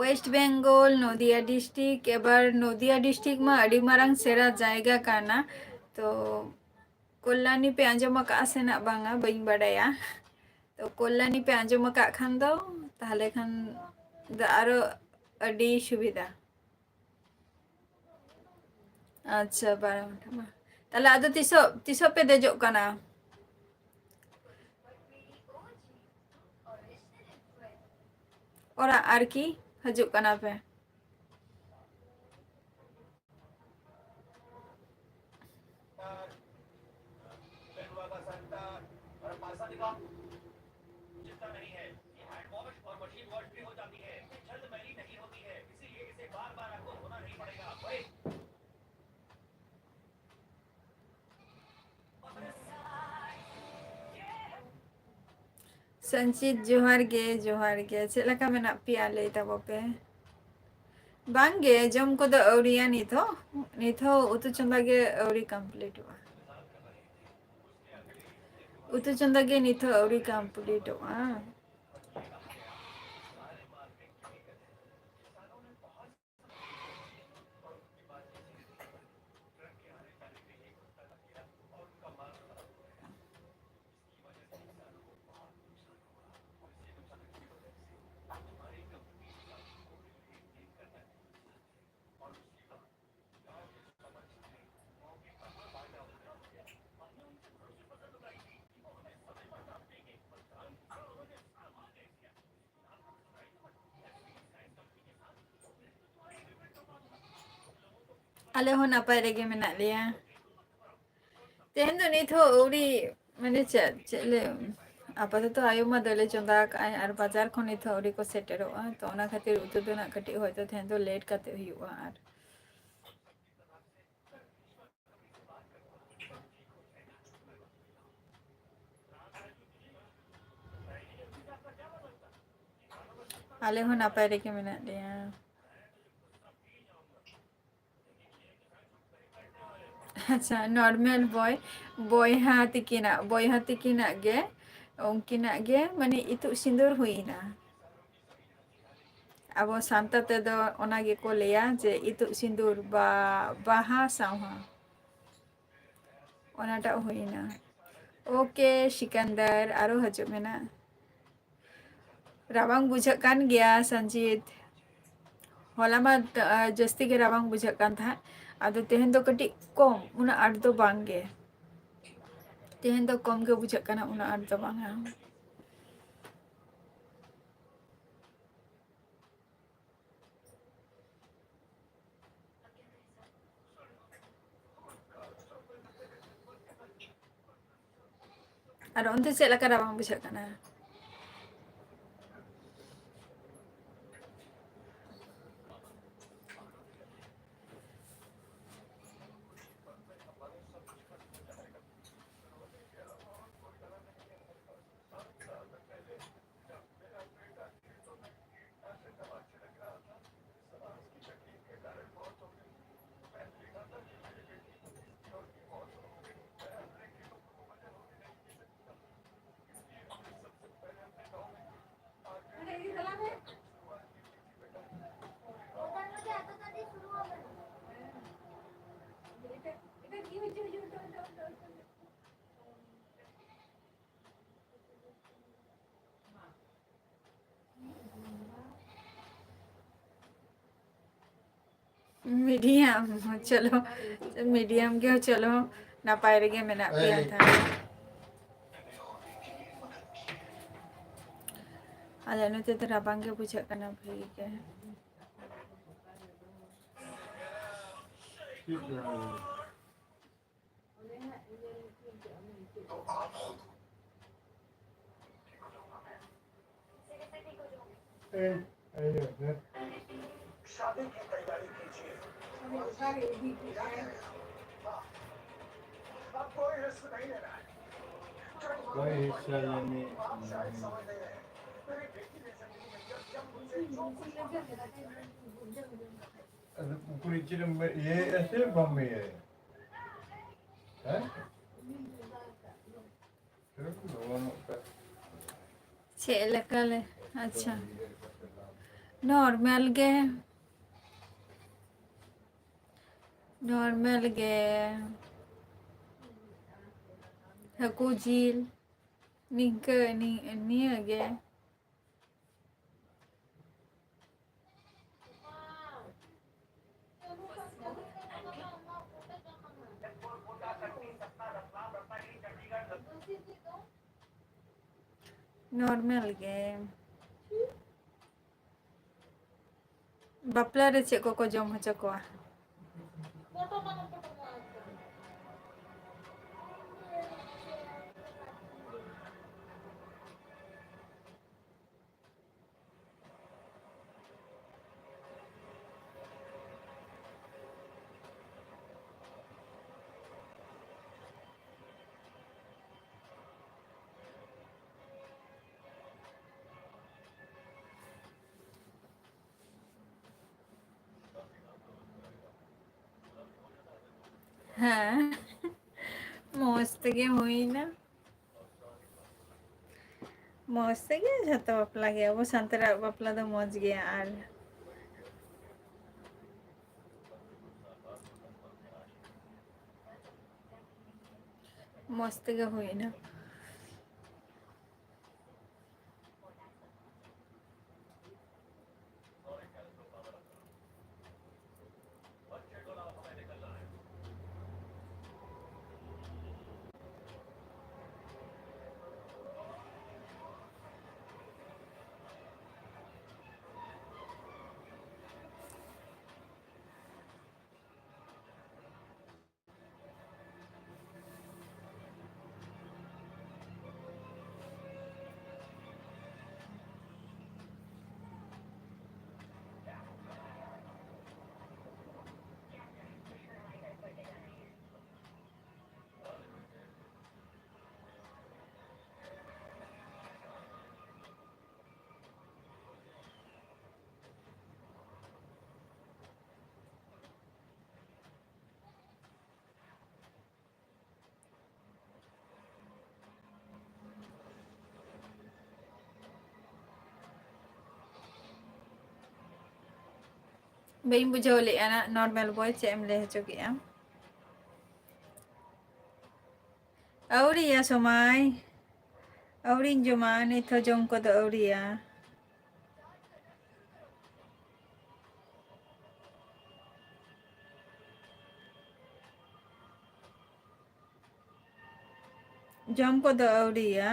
West Bengal, ᱱᱚᱫᱤᱭᱟ district᱾ ᱮᱵᱟᱨ ᱱᱚᱫᱤᱭᱟ district ᱢᱟ ᱟᱹᱰᱤ ᱢᱟᱨᱟᱝ ᱥᱮᱬᱟ ᱡᱟᱭᱜᱟ ᱠᱟᱱᱟ᱾ ᱛᱚ, ᱠᱚᱞᱞᱟᱱᱤ ᱯᱮ ᱟᱸᱡᱚᱢ ᱟᱠᱟᱫᱼᱟ ᱥᱮ ᱱᱟᱜ ᱵᱟᱝᱟ, ᱵᱟᱹᱧ ᱵᱟᱰᱟᱭᱟ᱾ ᱛᱚ, ᱠᱚᱞᱞᱟᱱᱤ ᱯᱮ ᱟᱸᱡᱚᱢ ᱟᱠᱟᱫ ᱠᱷᱟᱱ ᱫᱚ, ᱛᱟᱦᱚᱞᱮ ᱠᱷᱟᱱ ᱫᱚ ᱟᱨᱚ ᱟᱹᱰᱤ ᱥᱩᱵᱤᱫᱷᱟ᱾ ᱟᱪᱪᱷᱟ, ᱵᱟᱨᱚ ᱜᱷᱚᱱᱴᱟ ᱢᱟ᱾ ᱛᱟᱦᱚᱞᱮ ᱟᱫᱚ ᱛᱤᱥᱚᱜ, ᱛᱤᱥᱚᱜ ᱯᱮ ᱫᱮᱡᱚᱜ ᱠᱟᱱᱟ? ᱚᱲᱟᱜ ᱟᱨᱠᱤ, ᱦᱤᱡᱩᱜ ᱠᱟᱱᱟ ᱯᱮ? ᱥᱚᱧᱪᱤᱛ, ᱡᱚᱦᱟᱨ ᱜᱮ, ᱡᱚᱦᱟᱨ ᱜᱮ᱾ ᱪᱮᱫ ᱞᱮᱠᱟ ᱢᱮᱱᱟᱜ ᱯᱮᱭᱟ? ᱞᱟᱹᱭ ᱛᱟᱵᱚ ᱯᱮ᱾ ᱵᱟᱝ ᱜᱮ, ᱡᱚᱢ ᱠᱚᱫᱚ ᱟᱹᱣᱨᱤᱭᱟ ᱱᱤᱛ ᱦᱚᱸ᱾ ᱱᱤᱛ ᱦᱚᱸ ᱩᱛᱩ ᱪᱚᱸᱫᱟ ᱜᱮ ᱟᱹᱣᱨᱤ ᱠᱚᱢᱯᱞᱤᱴᱚᱜᱼᱟ᱾ ᱩᱛᱩ ᱪᱚᱸᱫᱟ ᱜᱮ ᱱᱤᱛ ᱦᱚᱸ ᱟᱹᱣᱨᱤ ᱠᱚᱢᱯᱞᱤᱴᱚᱜᱼᱟ᱾ ᱟᱞᱮ ᱦᱚᱸ ᱱᱟᱯᱟᱭ ᱨᱮᱜᱮ ᱢᱮᱱᱟᱜ ᱞᱮᱭᱟ᱾ ᱛᱮᱦᱮᱧ ᱫᱚ ᱱᱤᱛ ᱦᱚᱸ ᱟᱹᱣᱨᱤ, ᱢᱟᱱᱮ ᱪᱮᱫ, ᱪᱮᱫ ᱞᱮ, ᱟᱯᱟᱛᱚᱛᱚ ᱟᱭᱳ ᱢᱟ ᱫᱟᱹᱞᱮ ᱪᱚᱸᱫᱟ ᱟᱠᱟᱫᱼᱟᱭ ᱟᱨ ᱵᱟᱡᱟᱨ ᱠᱷᱚᱱ ᱱᱤᱛ ᱦᱚᱸ ᱟᱹᱣᱨᱤ ᱠᱚ ᱥᱮᱴᱮᱨᱚᱜᱼᱟ, ᱛᱚ ᱚᱱᱟ ᱠᱷᱟᱹᱛᱤᱨ ᱩᱛᱩ ᱫᱚ ᱱᱟᱜ ᱠᱟᱹᱴᱤᱡ ᱦᱚᱭᱛᱳ ᱛᱮᱦᱮᱧ ᱫᱚ ᱞᱮᱴ ᱠᱟᱛᱮ ᱦᱩᱭᱩᱜᱼᱟ᱾ ᱟᱨ ᱟᱞᱮ ᱦᱚᱸ ᱱᱟᱯᱟᱭ ᱨᱮᱜᱮ ᱢᱮᱱᱟᱜ ᱞᱮᱭᱟ᱾ ᱟᱪᱪᱷᱟ, ᱱᱚᱨᱢᱟᱞ ᱵᱚᱭ, ᱵᱚᱭᱦᱟ ᱛᱤᱠᱤᱱᱟᱜ, ᱵᱚᱭᱦᱟ ᱛᱤᱠᱤᱱᱟᱜ ᱜᱮ, ᱩᱱᱠᱤᱱᱟᱜ ᱜᱮ ᱢᱟᱱᱮ ᱤᱛᱩᱫ ᱥᱤᱸᱫᱩᱨ ᱦᱩᱭᱱᱟ᱾ ᱟᱵᱚ ᱥᱟᱱᱛᱟᱲ ᱛᱮᱫᱚ ᱚᱱᱟ ᱜᱮᱠᱚ ᱞᱟᱹᱭᱟ ᱡᱮ ᱤᱛᱩᱫ ᱥᱤᱸᱫᱩᱨ ᱵᱟ ᱵᱟᱦᱟ ᱥᱟᱶᱦᱟ᱾ ᱚᱱᱟᱴᱟᱜ ᱦᱩᱭᱱᱟ᱾ ᱳᱠᱮ ᱥᱤᱠᱟᱱᱫᱟᱨ, ᱟᱨᱚ ᱦᱤᱡᱩᱜ ᱢᱮᱱᱟᱜ᱾ ᱨᱟᱵᱟᱝ ᱵᱩᱡᱷᱟᱹᱜ ᱠᱟᱱ ᱜᱮᱭᱟ ᱥᱟᱱᱡᱤᱛ᱾ ᱦᱚᱞᱟ ᱢᱟ, ᱟ, ᱡᱟᱹᱥᱛᱤ ᱜᱮ ᱨᱟᱵᱟᱝ ᱵᱩᱡᱷᱟᱹᱜ ᱠᱟᱱ ᱛᱟᱦᱮᱸᱫ, ᱟᱫᱚ ᱛᱮᱦᱮᱧ ᱫᱚ ᱠᱟᱹᱴᱤᱡ ᱠᱚᱢ, ᱩᱱᱟᱹᱜ ᱟᱸᱴ ᱫᱚ ᱵᱟᱝ ᱜᱮ᱾ ᱛᱮᱦᱮᱧ ᱫᱚ ᱠᱚᱢ ᱜᱮ ᱵᱩᱡᱷᱟᱹᱜ ᱠᱟᱱᱟ, ᱩᱱᱟᱹᱜ ᱟᱸᱴ ᱫᱚ ᱵᱟᱝᱟ᱾ ᱟᱨ ᱚᱱᱛᱮ ᱪᱮᱫ ᱞᱮᱠᱟ ᱨᱟᱵᱟᱝ ᱵᱩᱡᱷᱟᱹᱜ ᱠᱟᱱᱟ? ᱢᱤᱰᱤᱭᱟᱢ, ᱪᱚᱞᱚ, ᱢᱤᱰᱤᱭᱟᱢ ᱜᱮ, ᱪᱚᱞᱚ, ᱱᱟᱯᱟᱭ ᱨᱮᱜᱮ ᱢᱮᱱᱟᱜ ᱯᱮᱭᱟ ᱛᱟᱦᱞᱮ᱾ ᱟᱞᱮ ᱱᱚᱛᱮ ᱫᱚ ᱨᱟᱵᱟᱝ ᱜᱮ ᱵᱩᱡᱷᱟᱹᱜ ᱠᱟᱱᱟ ᱵᱷᱟᱹᱜᱤ ᱜᱮ᱾ शादी की तैयारी कीजिए। अब कोई रिस्क नहीं लेना है। कोई हिस्सा लेने आप शायद नहीं। समझ नहीं रहे। मेरी बेटी ने जिंदगी में जब, जब मुझे जो कुछ पाना था, कुछ नहीं। कुछ चिरम ये ऐसे बम में है। हैं? ᱪᱮᱫ ᱞᱮᱠᱟ ᱞᱮ, ᱟᱪᱪᱷᱟ, ᱱᱚᱨᱢᱟᱞ ᱜᱮ, ᱱᱚᱨᱢᱟᱞ ᱜᱮ, ᱦᱟᱹᱠᱩ ᱡᱤᱞ, ᱱᱤᱝᱠᱟᱹ, ᱱᱤ-, ᱱᱤᱭᱟᱹ ᱜᱮ᱾ ᱱᱚᱨᱢᱟᱞ ᱜᱮ᱾ ᱵᱟᱯᱞᱟ ᱨᱮ ᱪᱮᱫ ᱠᱚᱠᱚ ᱡᱚᱢ ᱦᱚᱪᱚ ᱠᱚᱣᱟ? ᱦᱮᱸ, ᱢᱚᱡᱽ ᱛᱮᱜᱮ ᱦᱩᱭᱱᱟ᱾ ᱢᱚᱡᱽ ᱛᱮᱜᱮ ᱡᱷᱚᱛᱚ ᱵᱟᱯᱞᱟ ᱜᱮ, ᱟᱵᱚ ᱥᱟᱱᱛᱟᱲᱟᱜ ᱵᱟᱯᱞᱟ ᱫᱚ ᱢᱚᱡᱽ ᱜᱮᱭᱟ᱾ ᱟᱨ ᱢᱚᱡᱽ ᱛᱮᱜᱮ ᱦᱩᱭᱱᱟ᱾ ᱵᱟᱹᱧ ᱵᱩᱡᱷᱟᱹᱣ ᱞᱮᱫᱼᱟ ᱱᱟᱜ, ᱱᱚᱨᱢᱟᱞ ᱵᱚᱭ, ᱪᱮᱫ ᱮᱢ ᱞᱟᱹᱭ ᱦᱚᱪᱚ ᱠᱮᱫᱼᱟ? ᱟᱹᱣᱨᱤᱭᱟ ᱥᱚᱢᱟᱭ, ᱟᱹᱣᱨᱤᱧ ᱡᱚᱢᱟ, ᱱᱤᱛ ᱦᱚᱸ ᱡᱚᱢ ᱠᱚᱫᱚ ᱟᱹᱣᱨᱤᱭᱟ᱾ ᱡᱚᱢ ᱠᱚᱫᱚ ᱟᱹᱣᱨᱤᱭᱟ᱾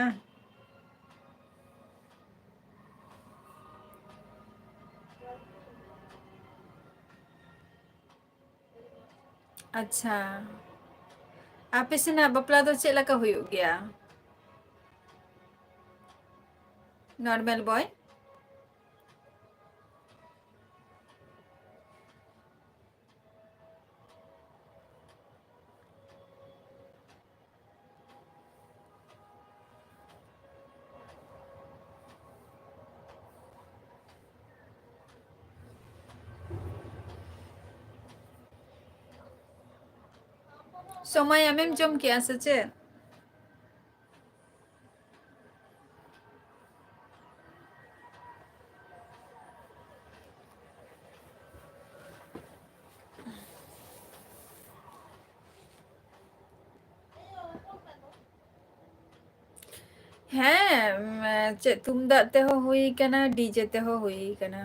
ᱟᱪᱪᱷᱟ, ᱟᱯᱮ ᱥᱮᱱᱟᱜ ᱵᱟᱯᱞᱟ ᱫᱚ ᱪᱮᱫ ᱞᱮᱠᱟ ᱦᱩᱭᱩᱜ ᱜᱮᱭᱟ? ᱱᱚᱨᱢᱟᱞ ᱵᱚᱭ? ᱥᱚᱢᱟᱭ, ᱟᱢᱮᱢ ᱡᱚᱢ ᱠᱮᱜᱼᱟ ᱥᱮ ᱪᱮᱫ? ᱦᱮᱸ, ᱩᱢ, ᱪᱮᱫ ᱛᱩᱢᱫᱟᱜ ᱛᱮᱦᱚᱸ ᱦᱩᱭ ᱠᱟᱱᱟ, ᱰᱤᱡᱮ ᱛᱮᱦᱚᱸ ᱦᱩᱭ ᱠᱟᱱᱟ᱾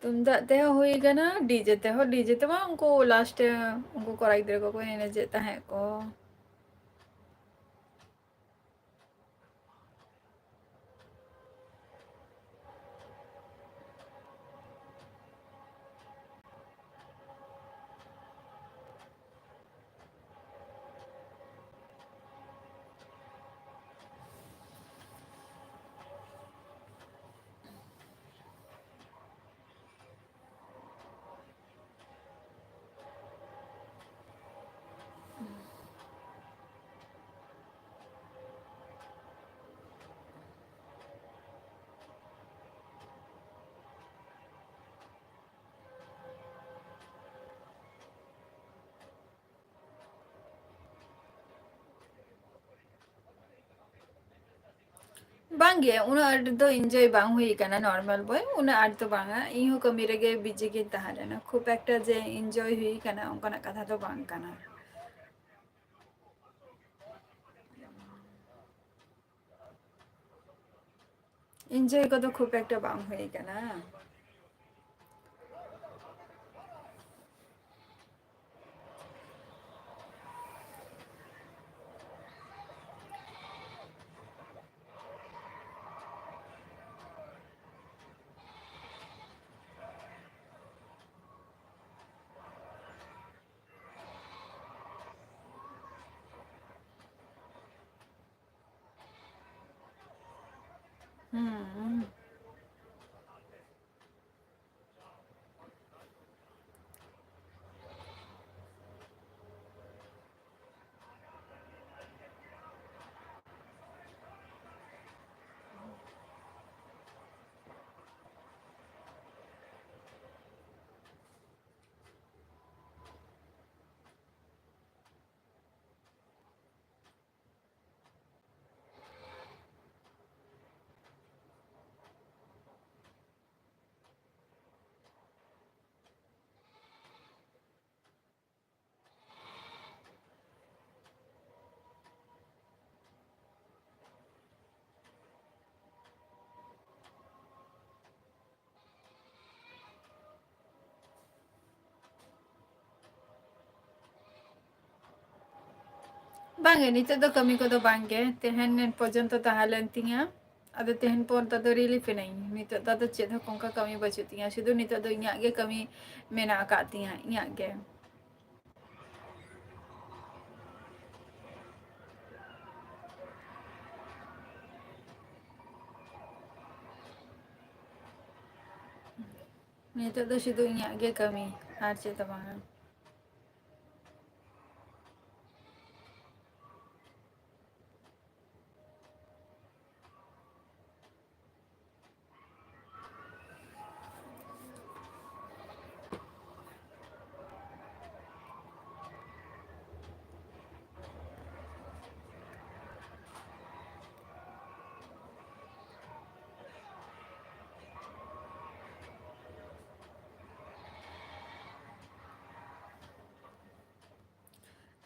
ᱛᱩᱢᱫᱟᱜ ᱛᱮᱦᱚᱸ ᱦᱩᱭ ᱠᱟᱱᱟ, ᱰᱤᱡᱮ ᱛᱮᱦᱚᱸ, ᱰᱤᱡᱮ ᱛᱮᱢᱟ ᱩᱱᱠᱩ ᱞᱟᱥᱴᱮ ᱩᱱᱠᱩ ᱠᱚᱲᱟ ᱜᱤᱫᱽᱨᱟᱹ ᱠᱚᱠᱚ ᱮᱱᱮᱡᱮᱫ ᱛᱟᱦᱮᱸᱫ ᱠᱚ᱾ ᱵᱟᱝᱜᱮ, ᱩᱱᱟᱹᱜ ᱟᱸᱴ ᱫᱚ enjoy ᱵᱟᱝ ᱦᱩᱭ ᱠᱟᱱᱟ, normal ᱵᱚᱭ, ᱩᱱᱟᱹᱜ ᱟᱸᱴ ᱫᱚ ᱵᱟᱝᱟ᱾ ᱤᱧ ᱦᱚᱸ ᱠᱟᱹᱢᱤ ᱨᱮᱜᱮ busy ᱜᱤᱧ ᱛᱟᱦᱮᱸ ᱞᱮᱱᱟ, ᱠᱷᱩᱵ ᱮᱠᱴᱟ ᱡᱮ enjoy ᱦᱩᱭ ᱠᱟᱱᱟ ᱚᱱᱠᱟᱱᱟᱜ ᱠᱟᱛᱷᱟ ᱫᱚ ᱵᱟᱝ ᱠᱟᱱᱟ᱾ Enjoy ᱠᱚᱫᱚ ᱠᱷᱩᱵ ᱮᱠᱴᱟ ᱵᱟᱝ ᱦᱩᱭ ᱠᱟᱱᱟ᱾ ᱦᱩᱸ᱾ ᱵᱟᱝᱜᱮ, ᱱᱤᱛᱚᱜ ᱫᱚ ᱠᱟᱹᱢᱤ ᱠᱚᱫᱚ ᱵᱟᱝᱜᱮ, ᱛᱮᱦᱮᱧ ᱯᱚᱨᱡᱚᱱᱛᱚ ᱛᱟᱦᱮᱸ ᱞᱮᱱ ᱛᱤᱧᱟ᱾ ᱟᱫᱚ ᱛᱮᱦᱮᱧ ᱯᱚᱨ ᱫᱚ ᱟᱫᱚ relief ᱮᱱᱟᱹᱧ᱾ ᱱᱤᱛᱚᱜ ᱫᱚ ᱟᱫᱚ ᱪᱮᱫ ᱦᱚᱸ ᱚᱱᱠᱟ ᱠᱟᱹᱢᱤ ᱵᱟᱹᱪᱩᱜ ᱛᱤᱧᱟ, ᱥᱩᱫᱷᱩ ᱱᱤᱛᱚᱜ ᱫᱚ ᱤᱧᱟᱹᱜ ᱜᱮ ᱠᱟᱹᱢᱤ ᱢᱮᱱᱟᱜ ᱟᱠᱟᱫ ᱛᱤᱧᱟ, ᱤᱧᱟᱹᱜ ᱜᱮ᱾ ᱱᱤᱛᱚᱜ ᱫᱚ ᱥᱩᱫᱷᱩ ᱤᱧᱟᱹᱜ ᱜᱮ ᱠᱟᱹᱢᱤ, ᱟᱨ ᱪᱮᱫ ᱦᱚᱸ ᱵᱟᱝᱟ᱾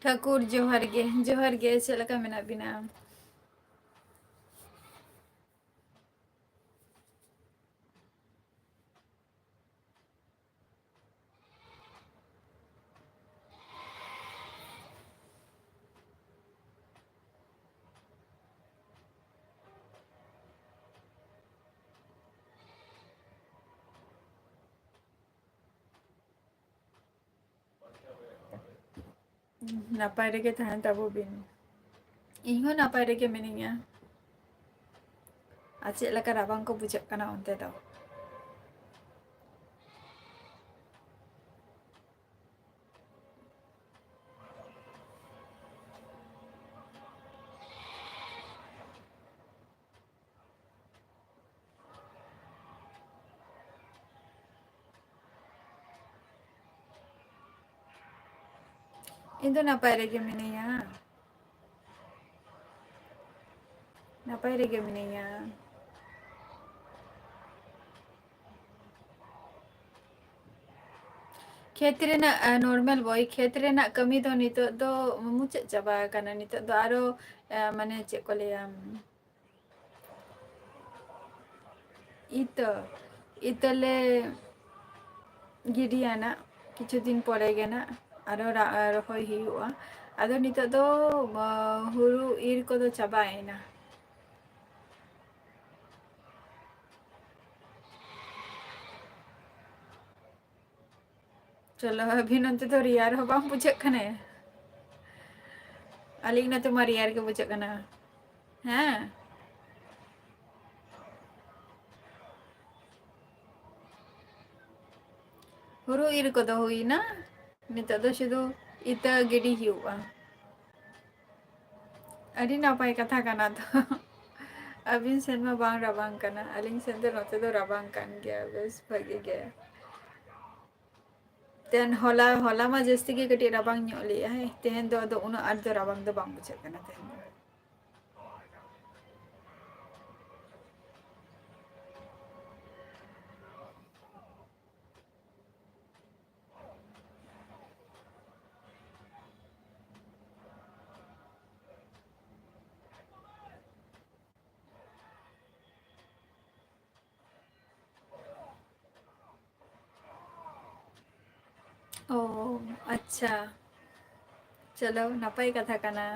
ᱴᱷᱟᱹᱠᱩᱨ, ᱡᱚᱦᱟᱨ ᱜᱮ, ᱡᱚᱦᱟᱨ ᱜᱮ᱾ ᱪᱮᱫ ᱞᱮᱠᱟ ᱢᱮᱱᱟᱜ ᱵᱤᱱᱟ? ᱱᱟᱯᱟᱭ ᱨᱮᱜᱮ ᱛᱟᱦᱮᱱ ᱛᱟᱵᱚ ᱵᱤᱱ᱾ ᱤᱧ ᱦᱚᱸ ᱱᱟᱯᱟᱭ ᱨᱮᱜᱮ ᱢᱤᱱᱟᱹᱧᱟ᱾ ᱟᱨ ᱪᱮᱫ ᱞᱮᱠᱟ ᱨᱟᱵᱟᱝ ᱠᱚ ᱵᱩᱡᱷᱟᱹᱜ ᱠᱟᱱᱟ ᱚᱱᱛᱮ ᱫᱚ? ᱤᱧ ᱫᱚ ᱱᱟᱯᱟᱭ ᱨᱮᱜᱮ ᱢᱤᱱᱟᱹᱧᱟ᱾ ᱱᱟᱯᱟᱭ ᱨᱮᱜᱮ ᱢᱤᱱᱟᱹᱧᱟ᱾ ᱠᱷᱮᱛ ᱨᱮᱱᱟᱜ, ᱟ, normal ᱵᱚᱭ, ᱠᱷᱮᱛ ᱨᱮᱱᱟᱜ ᱠᱟᱹᱢᱤ ᱫᱚ ᱱᱤᱛᱚᱜ ᱫᱚ ᱢᱩᱪᱟᱹᱫ ᱪᱟᱵᱟ ᱟᱠᱟᱱᱟ᱾ ᱱᱤᱛᱚᱜ ᱫᱚ ᱟᱨᱚ, ᱟ, ᱢᱟᱱᱮ ᱪᱮᱫ ᱠᱚ ᱞᱟᱹᱭᱟ, ᱤᱛᱟᱹ, ᱤᱛᱟᱹ ᱞᱮ ᱜᱤᱰᱤᱭᱟ ᱱᱟᱜ, ᱠᱤᱪᱷᱩ ᱫᱤᱱ ᱯᱚᱨᱮ ᱜᱮ ᱱᱟᱜ ᱟᱨᱚ ᱨᱟ-, ᱨᱚᱦᱚᱭ ᱦᱩᱭᱩᱜᱼᱟ᱾ ᱟᱫᱚ ᱱᱤᱛᱚᱜ ᱫᱚ, ᱟ, ᱦᱩᱲᱩ ᱤᱨ ᱠᱚᱫᱚ ᱪᱟᱵᱟᱭᱮᱱᱟ᱾ ᱪᱚᱞᱚ, ᱟᱹᱵᱤᱱ ᱚᱱᱛᱮ ᱫᱚ ᱨᱮᱭᱟᱲ ᱦᱚᱸ ᱵᱟᱝ ᱵᱩᱡᱷᱟᱹᱜ ᱠᱟᱱᱟ? ᱟᱹᱞᱤᱧ ᱱᱚᱛᱮ ᱢᱟ ᱨᱮᱭᱟᱲ ᱜᱮ ᱵᱩᱡᱷᱟᱹᱜ ᱠᱟᱱᱟ᱾ ᱦᱮᱸ, ᱦᱩᱲᱩ ᱤᱨ ᱠᱚᱫᱚ ᱦᱩᱭᱱᱟ, ᱱᱤᱛᱚᱜ ᱫᱚ ᱥᱩᱫᱷᱩ ᱤᱛᱟᱹ ᱜᱤᱰᱤ ᱦᱩᱭᱩᱜᱼᱟ᱾ ᱟᱹᱰᱤ ᱱᱟᱯᱟᱭ ᱠᱟᱛᱷᱟ ᱠᱟᱱᱟ ᱛᱚ᱾ ᱟᱹᱵᱤᱱ ᱥᱮᱫ ᱢᱟ ᱵᱟᱝ ᱨᱟᱵᱟᱝ ᱠᱟᱱᱟ, ᱟᱹᱞᱤᱧ ᱥᱮᱫ ᱫᱚ ᱱᱚᱛᱮ ᱫᱚ ᱨᱟᱵᱟᱝ ᱠᱟᱱ ᱜᱮᱭᱟ ᱵᱮᱥ ᱵᱷᱟᱹᱜᱤ ᱜᱮ᱾ ᱛᱮᱦᱮᱧ ᱦᱚᱞᱟ, ᱦᱚᱞᱟ ᱢᱟ ᱡᱟᱹᱥᱛᱤ ᱜᱮ ᱠᱟᱹᱴᱤᱡ ᱨᱟᱵᱟᱝ ᱧᱚᱜ ᱞᱮᱜᱼᱟᱭ, ᱛᱮᱦᱮᱧ ᱫᱚ ᱟᱫᱚ ᱩᱱᱟᱹᱜ ᱟᱸᱴ ᱫᱚ ᱨᱟᱵᱟᱝ ᱫᱚ ᱵᱟᱝ ᱵᱩᱡᱷᱟᱹᱜ ᱠᱟᱱᱟ ᱛᱮᱦᱮᱧ ᱫᱚ᱾ ᱟᱪᱪᱷᱟ, ᱪᱚᱞᱚ, ᱱᱟᱯᱟᱭ ᱠᱟᱛᱷᱟ ᱠᱟᱱᱟ᱾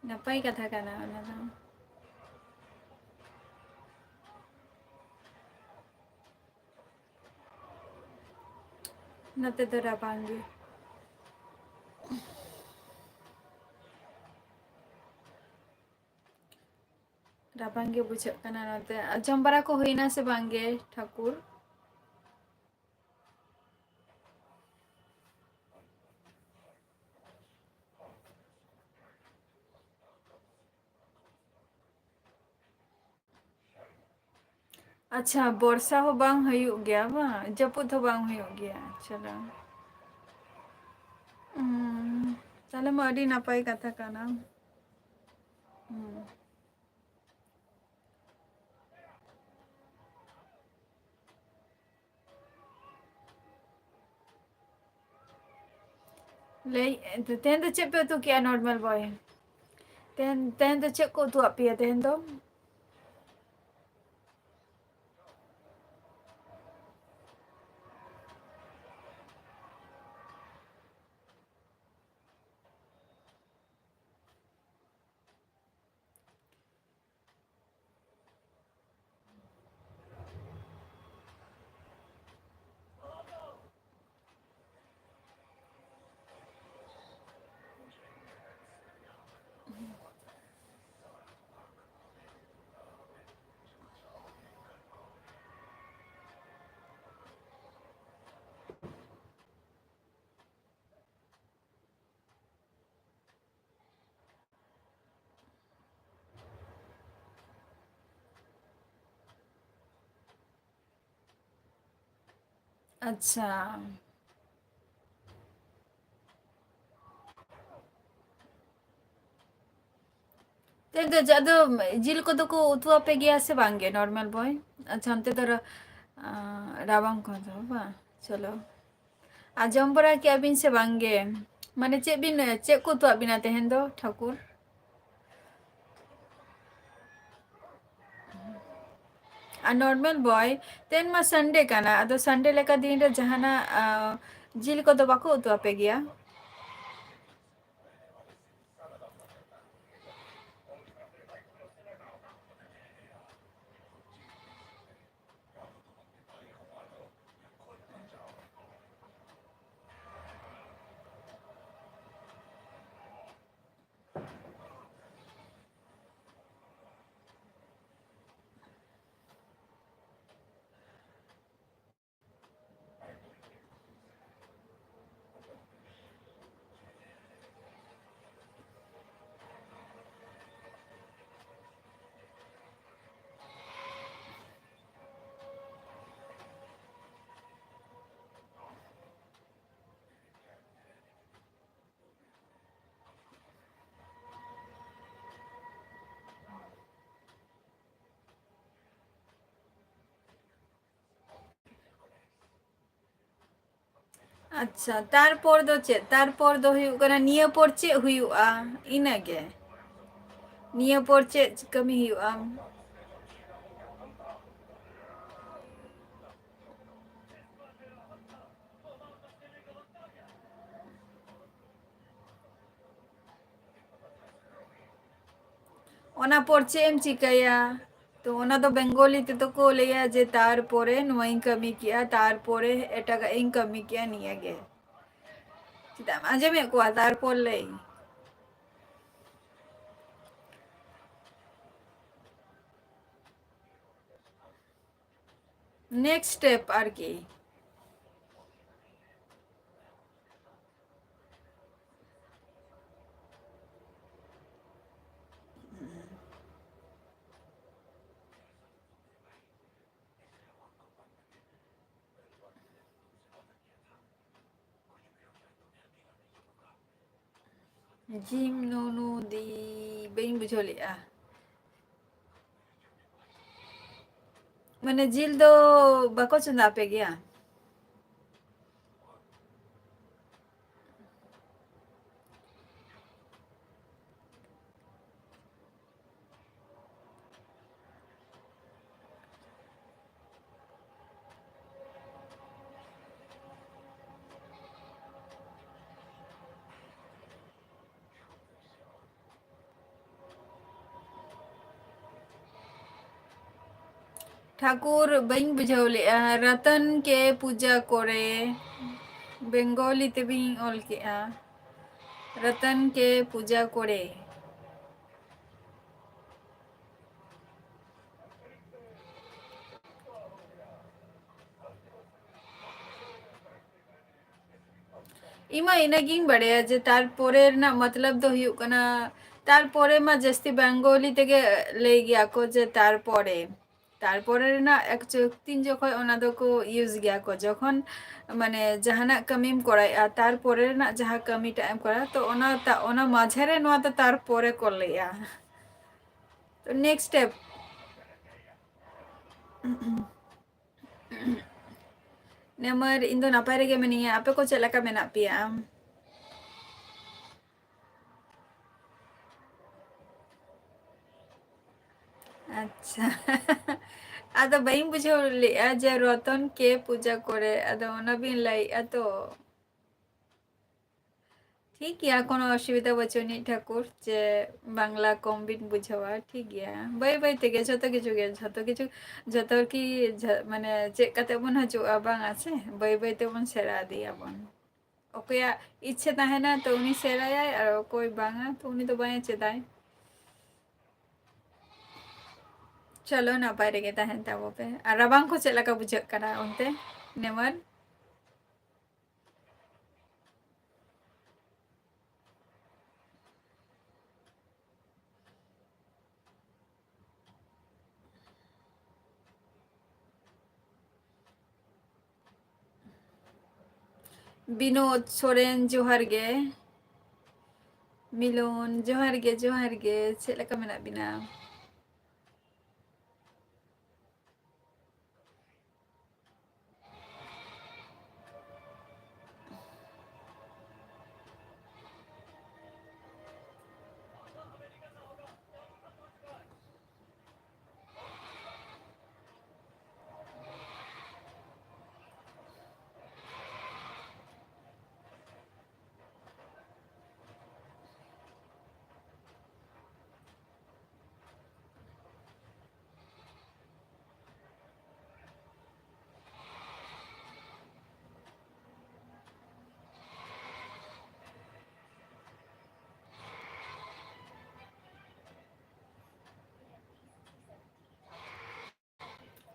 ᱱᱟᱯᱟᱭ ᱠᱟᱛᱷᱟ ᱠᱟᱱᱟ ᱚᱱᱟ ᱫᱚ᱾ ᱱᱚᱛᱮ ᱫᱚ ᱨᱟᱵᱟᱝ ᱜᱮ᱾ ᱨᱟᱵᱟᱝ ᱜᱮ ᱵᱩᱡᱷᱟᱹᱜ ᱠᱟᱱᱟ ᱱᱚᱛᱮ᱾ ᱟᱨ ᱡᱚᱢ ᱵᱟᱲᱟ ᱠᱚ ᱦᱩᱭᱱᱟ ᱥᱮ ᱵᱟᱝ ᱜᱮ, ᱴᱷᱟᱹᱠᱩᱨ? ᱟᱪᱪᱷᱟ, ᱵᱚᱨᱥᱟ ᱦᱚᱸ ᱵᱟᱝ ᱦᱩᱭᱩᱜ ᱜᱮᱭᱟ ᱵᱟᱝ? ᱡᱟᱹᱯᱩᱫ ᱦᱚᱸ ᱵᱟᱝ ᱦᱩᱭᱩᱜ ᱜᱮᱭᱟ᱾ ᱟᱪᱪᱷᱟ, ᱩᱸ, ᱛᱟᱦᱞᱮ ᱢᱟ ᱟᱹᱰᱤ ᱱᱟᱯᱟᱭ ᱠᱟᱛᱷᱟ ᱠᱟᱱᱟ᱾ ᱦᱩᱸ᱾ ᱞᱟᱹᱭ, ᱛᱮᱦᱮᱧ ᱫᱚ ᱪᱮᱫ ᱯᱮ ᱩᱛᱩ ᱠᱮᱜᱼᱟ, ᱱᱚᱨᱢᱟᱞ ᱵᱚᱭ? ᱛᱮᱦᱮᱧ, ᱛᱮᱦᱮᱧ ᱫᱚ ᱪᱮᱫ ᱠᱚ ᱩᱛᱩᱣᱟᱜ ᱯᱮᱭᱟ ᱛᱮᱦᱮᱧ ᱫᱚ? ᱟᱪᱪᱷᱟ᱾ ᱛᱮᱦᱮᱧ ᱫᱚ ᱡᱟ-, ᱟᱫᱚ ᱡᱤᱞ ᱠᱚᱫᱚ ᱠᱚ ᱩᱛᱩ ᱟᱯᱮ ᱜᱮᱭᱟ ᱥᱮ ᱵᱟᱝ ᱜᱮ, ᱱᱚᱨᱢᱟᱞ ᱵᱚᱭ? ᱟᱪᱪᱷᱟ, ᱚᱱᱛᱮ ᱫᱚ ᱨᱟ-, ᱟᱸ, ᱨᱟᱵᱟᱝ ᱠᱚ ᱫᱚ ᱵᱟᱝ? ᱪᱚᱞᱚ᱾ ᱟᱨ ᱡᱚᱢ ᱵᱟᱲᱟ ᱠᱮᱜᱼᱟ ᱵᱤᱱ ᱥᱮ ᱵᱟᱝ ᱜᱮ? ᱢᱟᱱᱮ ᱪᱮᱫ ᱵᱤᱱ, ᱪᱮᱫ ᱠᱚ ᱩᱛᱩᱣᱟᱜ ᱵᱤᱱᱟ ᱛᱮᱦᱮᱧ ᱫᱚ, ᱴᱷᱟᱹᱠᱩᱨ? ᱟᱨ ᱱᱚᱨᱢᱟᱞ ᱵᱚᱭ, ᱛᱮᱦᱮᱧ ᱢᱟ ᱥᱟᱱᱰᱮ ᱠᱟᱱᱟ, ᱟᱫᱚ ᱥᱟᱱᱰᱮ ᱞᱮᱠᱟ ᱫᱤᱱ ᱨᱮ ᱡᱟᱦᱟᱱᱟᱜ, ᱟ, ᱡᱤᱞ ᱠᱚᱫᱚ ᱵᱟᱠᱚ ᱩᱛᱩ ᱟᱯᱮ ᱜᱮᱭᱟ? ᱟᱪᱪᱷᱟ, ᱛᱟᱨᱯᱚᱨ ᱫᱚ ᱪᱮᱫ? ᱛᱟᱨᱯᱚᱨ ᱫᱚ ᱦᱩᱭᱩᱜ ᱠᱟᱱᱟ, ᱱᱤᱭᱟᱹ ᱯᱚᱨ ᱪᱮᱫ ᱦᱩᱭᱩᱜᱼᱟ? ᱤᱱᱟᱹᱜᱮ᱾ ᱱᱤᱭᱟᱹ ᱯᱚᱨ ᱪᱮᱫ ᱠᱟᱹᱢᱤ ᱦᱩᱭᱩᱜᱼᱟ? ᱚᱱᱟ ᱯᱚᱨ ᱪᱮᱫ ᱮᱢ ᱪᱤᱠᱟᱹᱭᱟ? ᱛᱚ ᱚᱱᱟ ᱫᱚ ᱵᱮᱝᱜᱚᱞᱤ ᱛᱮᱫᱚ ᱠᱚ ᱞᱟᱹᱭᱟ ᱡᱮ, "ᱛᱟᱨᱯᱚᱨᱮ ᱱᱚᱣᱟᱧ ᱠᱟᱹᱢᱤ ᱠᱮᱜᱼᱟ, ᱛᱟᱨᱯᱚᱨᱮ ᱮᱴᱟᱜᱟᱜ ᱤᱧ ᱠᱟᱹᱢᱤ ᱠᱮᱜᱼᱟ", ᱱᱤᱭᱟᱹ ᱜᱮ᱾ ᱪᱮᱫᱟᱜ ᱮᱢ ᱟᱸᱡᱚᱢᱮᱫ ᱠᱚᱣᱟ ᱛᱟᱨᱯᱚᱨ ᱞᱟᱹᱭ? Next step ᱟᱨᱠᱤ᱾ ᱡᱤᱢ ᱱᱩᱱᱩ ᱫᱤ, ᱵᱟᱹᱧ ᱵᱩᱡᱷᱟᱹᱣ ᱞᱮᱜᱼᱟ᱾ ᱢᱟᱱᱮ ᱡᱤᱞ ᱫᱚ ᱵᱟᱠᱚ ᱪᱚᱸᱫᱟ ᱟᱯᱮ ᱜᱮᱭᱟ? ᱴᱷᱟᱠᱩᱨ ᱵᱟᱹᱧ ᱵᱩᱡᱷᱟᱹᱣ ᱞᱮᱜᱼᱟ᱾ ᱨᱟᱛᱟᱱ ᱠᱮ ᱯᱩᱡᱟ ᱠᱚᱨᱮ, ᱵᱮᱝᱜᱚᱞᱤ ᱛᱮᱵᱤᱱ ᱚᱞ ᱠᱮᱜᱼᱟ, ᱨᱟᱛᱟᱱ ᱠᱮ ᱯᱩᱡᱟ ᱠᱚᱨᱮ᱾ ᱤᱧ ᱢᱟ ᱤᱱᱟᱹᱜᱤᱧ ᱵᱟᱲᱟᱭᱟ ᱡᱮ ᱛᱟᱨᱯᱚᱨᱮ ᱨᱮᱱᱟᱜ ᱢᱚᱛᱞᱚᱵ ᱫᱚ ᱦᱩᱭᱩᱜ ᱠᱟᱱᱟ, ᱛᱟᱨᱯᱚᱨᱮ ᱢᱟ ᱡᱟᱹᱥᱛᱤ ᱵᱮᱝᱜᱚᱞᱤ ᱛᱮᱜᱮ ᱞᱟᱹᱭ ᱜᱮᱭᱟ ᱠᱚ ᱡᱮ ᱛᱟᱨᱯᱚᱨᱮ᱾ ᱛᱟᱨᱯᱚᱨᱮ ᱨᱮᱱᱟᱜ actually ᱛᱤᱱ ᱡᱚᱠᱷᱚᱡ ᱚᱱᱟ ᱫᱚᱠᱚ use ᱜᱮᱭᱟ ᱠᱚ, ᱡᱚᱠᱷᱚᱱ ᱢᱟᱱᱮ ᱡᱟᱦᱟᱱᱟᱜ ᱠᱟᱹᱢᱤᱢ ᱠᱚᱨᱟᱣᱮᱫᱼᱟ, ᱛᱟᱨᱯᱚᱨᱮ ᱨᱮᱱᱟᱜ ᱡᱟᱦᱟᱸ ᱠᱟᱹᱢᱤᱴᱟᱜ ᱮᱢ ᱠᱚᱨᱟᱣᱟ, ᱛᱚ ᱚᱱᱟ ᱛᱟ-, ᱚᱱᱟ ᱢᱟᱡᱷᱮ ᱨᱮ ᱱᱚᱣᱟ ᱫᱚ ᱛᱟᱨᱯᱚᱨᱮ ᱠᱚ ᱞᱟᱹᱭᱟ᱾ ᱛᱚ next step᱾ ᱱᱮᱢᱟᱨ ᱤᱧ ᱫᱚ ᱱᱟᱯᱟᱭ ᱨᱮᱜᱮ ᱢᱤᱱᱟᱹᱧᱟ, ᱟᱯᱮ ᱠᱚ ᱪᱮᱫ ᱞᱮᱠᱟ ᱢᱮᱱᱟᱜ ᱯᱮᱭᱟ? ᱟᱪᱪᱷᱟ᱾ ᱟᱫᱚ ᱵᱟᱹᱧ ᱵᱩᱡᱷᱟᱹᱣ ᱞᱮᱜᱼᱟ ᱡᱮ ᱨᱚᱛᱚᱱ ᱠᱮ ᱯᱩᱡᱟ ᱠᱚᱨᱮ, ᱟᱫᱚ ᱚᱱᱟ ᱵᱤᱱ ᱞᱟᱹᱭᱮᱜᱼᱟ ᱛᱚ᱾ ᱴᱷᱤᱠ ᱜᱮᱭᱟ, ᱠᱳᱱᱳ ᱚᱥᱩᱵᱤᱫᱷᱟ ᱵᱟᱹᱪᱩᱜ ᱟᱹᱱᱤᱡ ᱴᱷᱟᱹᱠᱩᱨ, ᱡᱮ ᱵᱟᱝᱞᱟ ᱠᱚᱢ ᱵᱤᱱ ᱵᱩᱡᱷᱟᱹᱣᱟ, ᱴᱷᱤᱠ ᱜᱮᱭᱟ᱾ ᱵᱟᱹᱭ ᱵᱟᱹᱭ ᱛᱮᱜᱮ ᱡᱷᱚᱛᱚ ᱠᱤᱪᱷᱩ ᱜᱮ, ᱡᱷᱚᱛᱚ ᱠᱤᱪᱷᱩ, ᱡᱷᱚᱛᱚ ᱠᱤ ᱡᱷ-, ᱢᱟᱱᱮ ᱪᱮᱫ ᱠᱟᱛᱮ ᱵᱚᱱ ᱦᱤᱡᱩᱜᱼᱟ, ᱵᱟᱝ ᱟ ᱥᱮ? ᱵᱟᱹᱭ ᱵᱟᱹᱭ ᱛᱮᱵᱚᱱ ᱥᱮᱬᱟ ᱤᱫᱤᱭᱟᱵᱚᱱ᱾ ᱚᱠᱚᱭᱟᱜ ᱤᱪᱪᱷᱟᱹ ᱛᱟᱦᱮᱱᱟ ᱛᱚ ᱩᱱᱤ ᱥᱮᱬᱟᱭᱟᱭ, ᱟᱨ ᱚᱠᱚᱭ ᱵᱟᱝᱟ ᱛᱚ ᱩᱱᱤ ᱫᱚ ᱵᱟᱝ ᱮ ᱪᱮᱫᱟᱭ᱾ ᱪᱚᱞᱚ ᱱᱟᱯᱟᱭ ᱨᱮᱜᱮ ᱛᱟᱦᱮᱱ ᱛᱟᱵᱚ ᱯᱮ᱾ ᱟᱨ ᱨᱟᱵᱟᱝ ᱠᱚ ᱪᱮᱫ ᱞᱮᱠᱟ ᱵᱩᱡᱷᱟᱹᱜ ᱠᱟᱱᱟ ᱚᱱᱛᱮ ᱱᱮᱢᱟᱨ? ᱵᱤᱱᱳᱫ ᱥᱚᱨᱮᱱ, ᱡᱚᱦᱟᱨ ᱜᱮ᱾ ᱢᱤᱞᱚᱱ, ᱡᱚᱦᱟᱨ ᱜᱮ, ᱡᱚᱦᱟᱨ ᱜᱮ᱾ ᱪᱮᱫ ᱞᱮᱠᱟ ᱢᱮᱱᱟᱜ ᱵᱤᱱᱟ?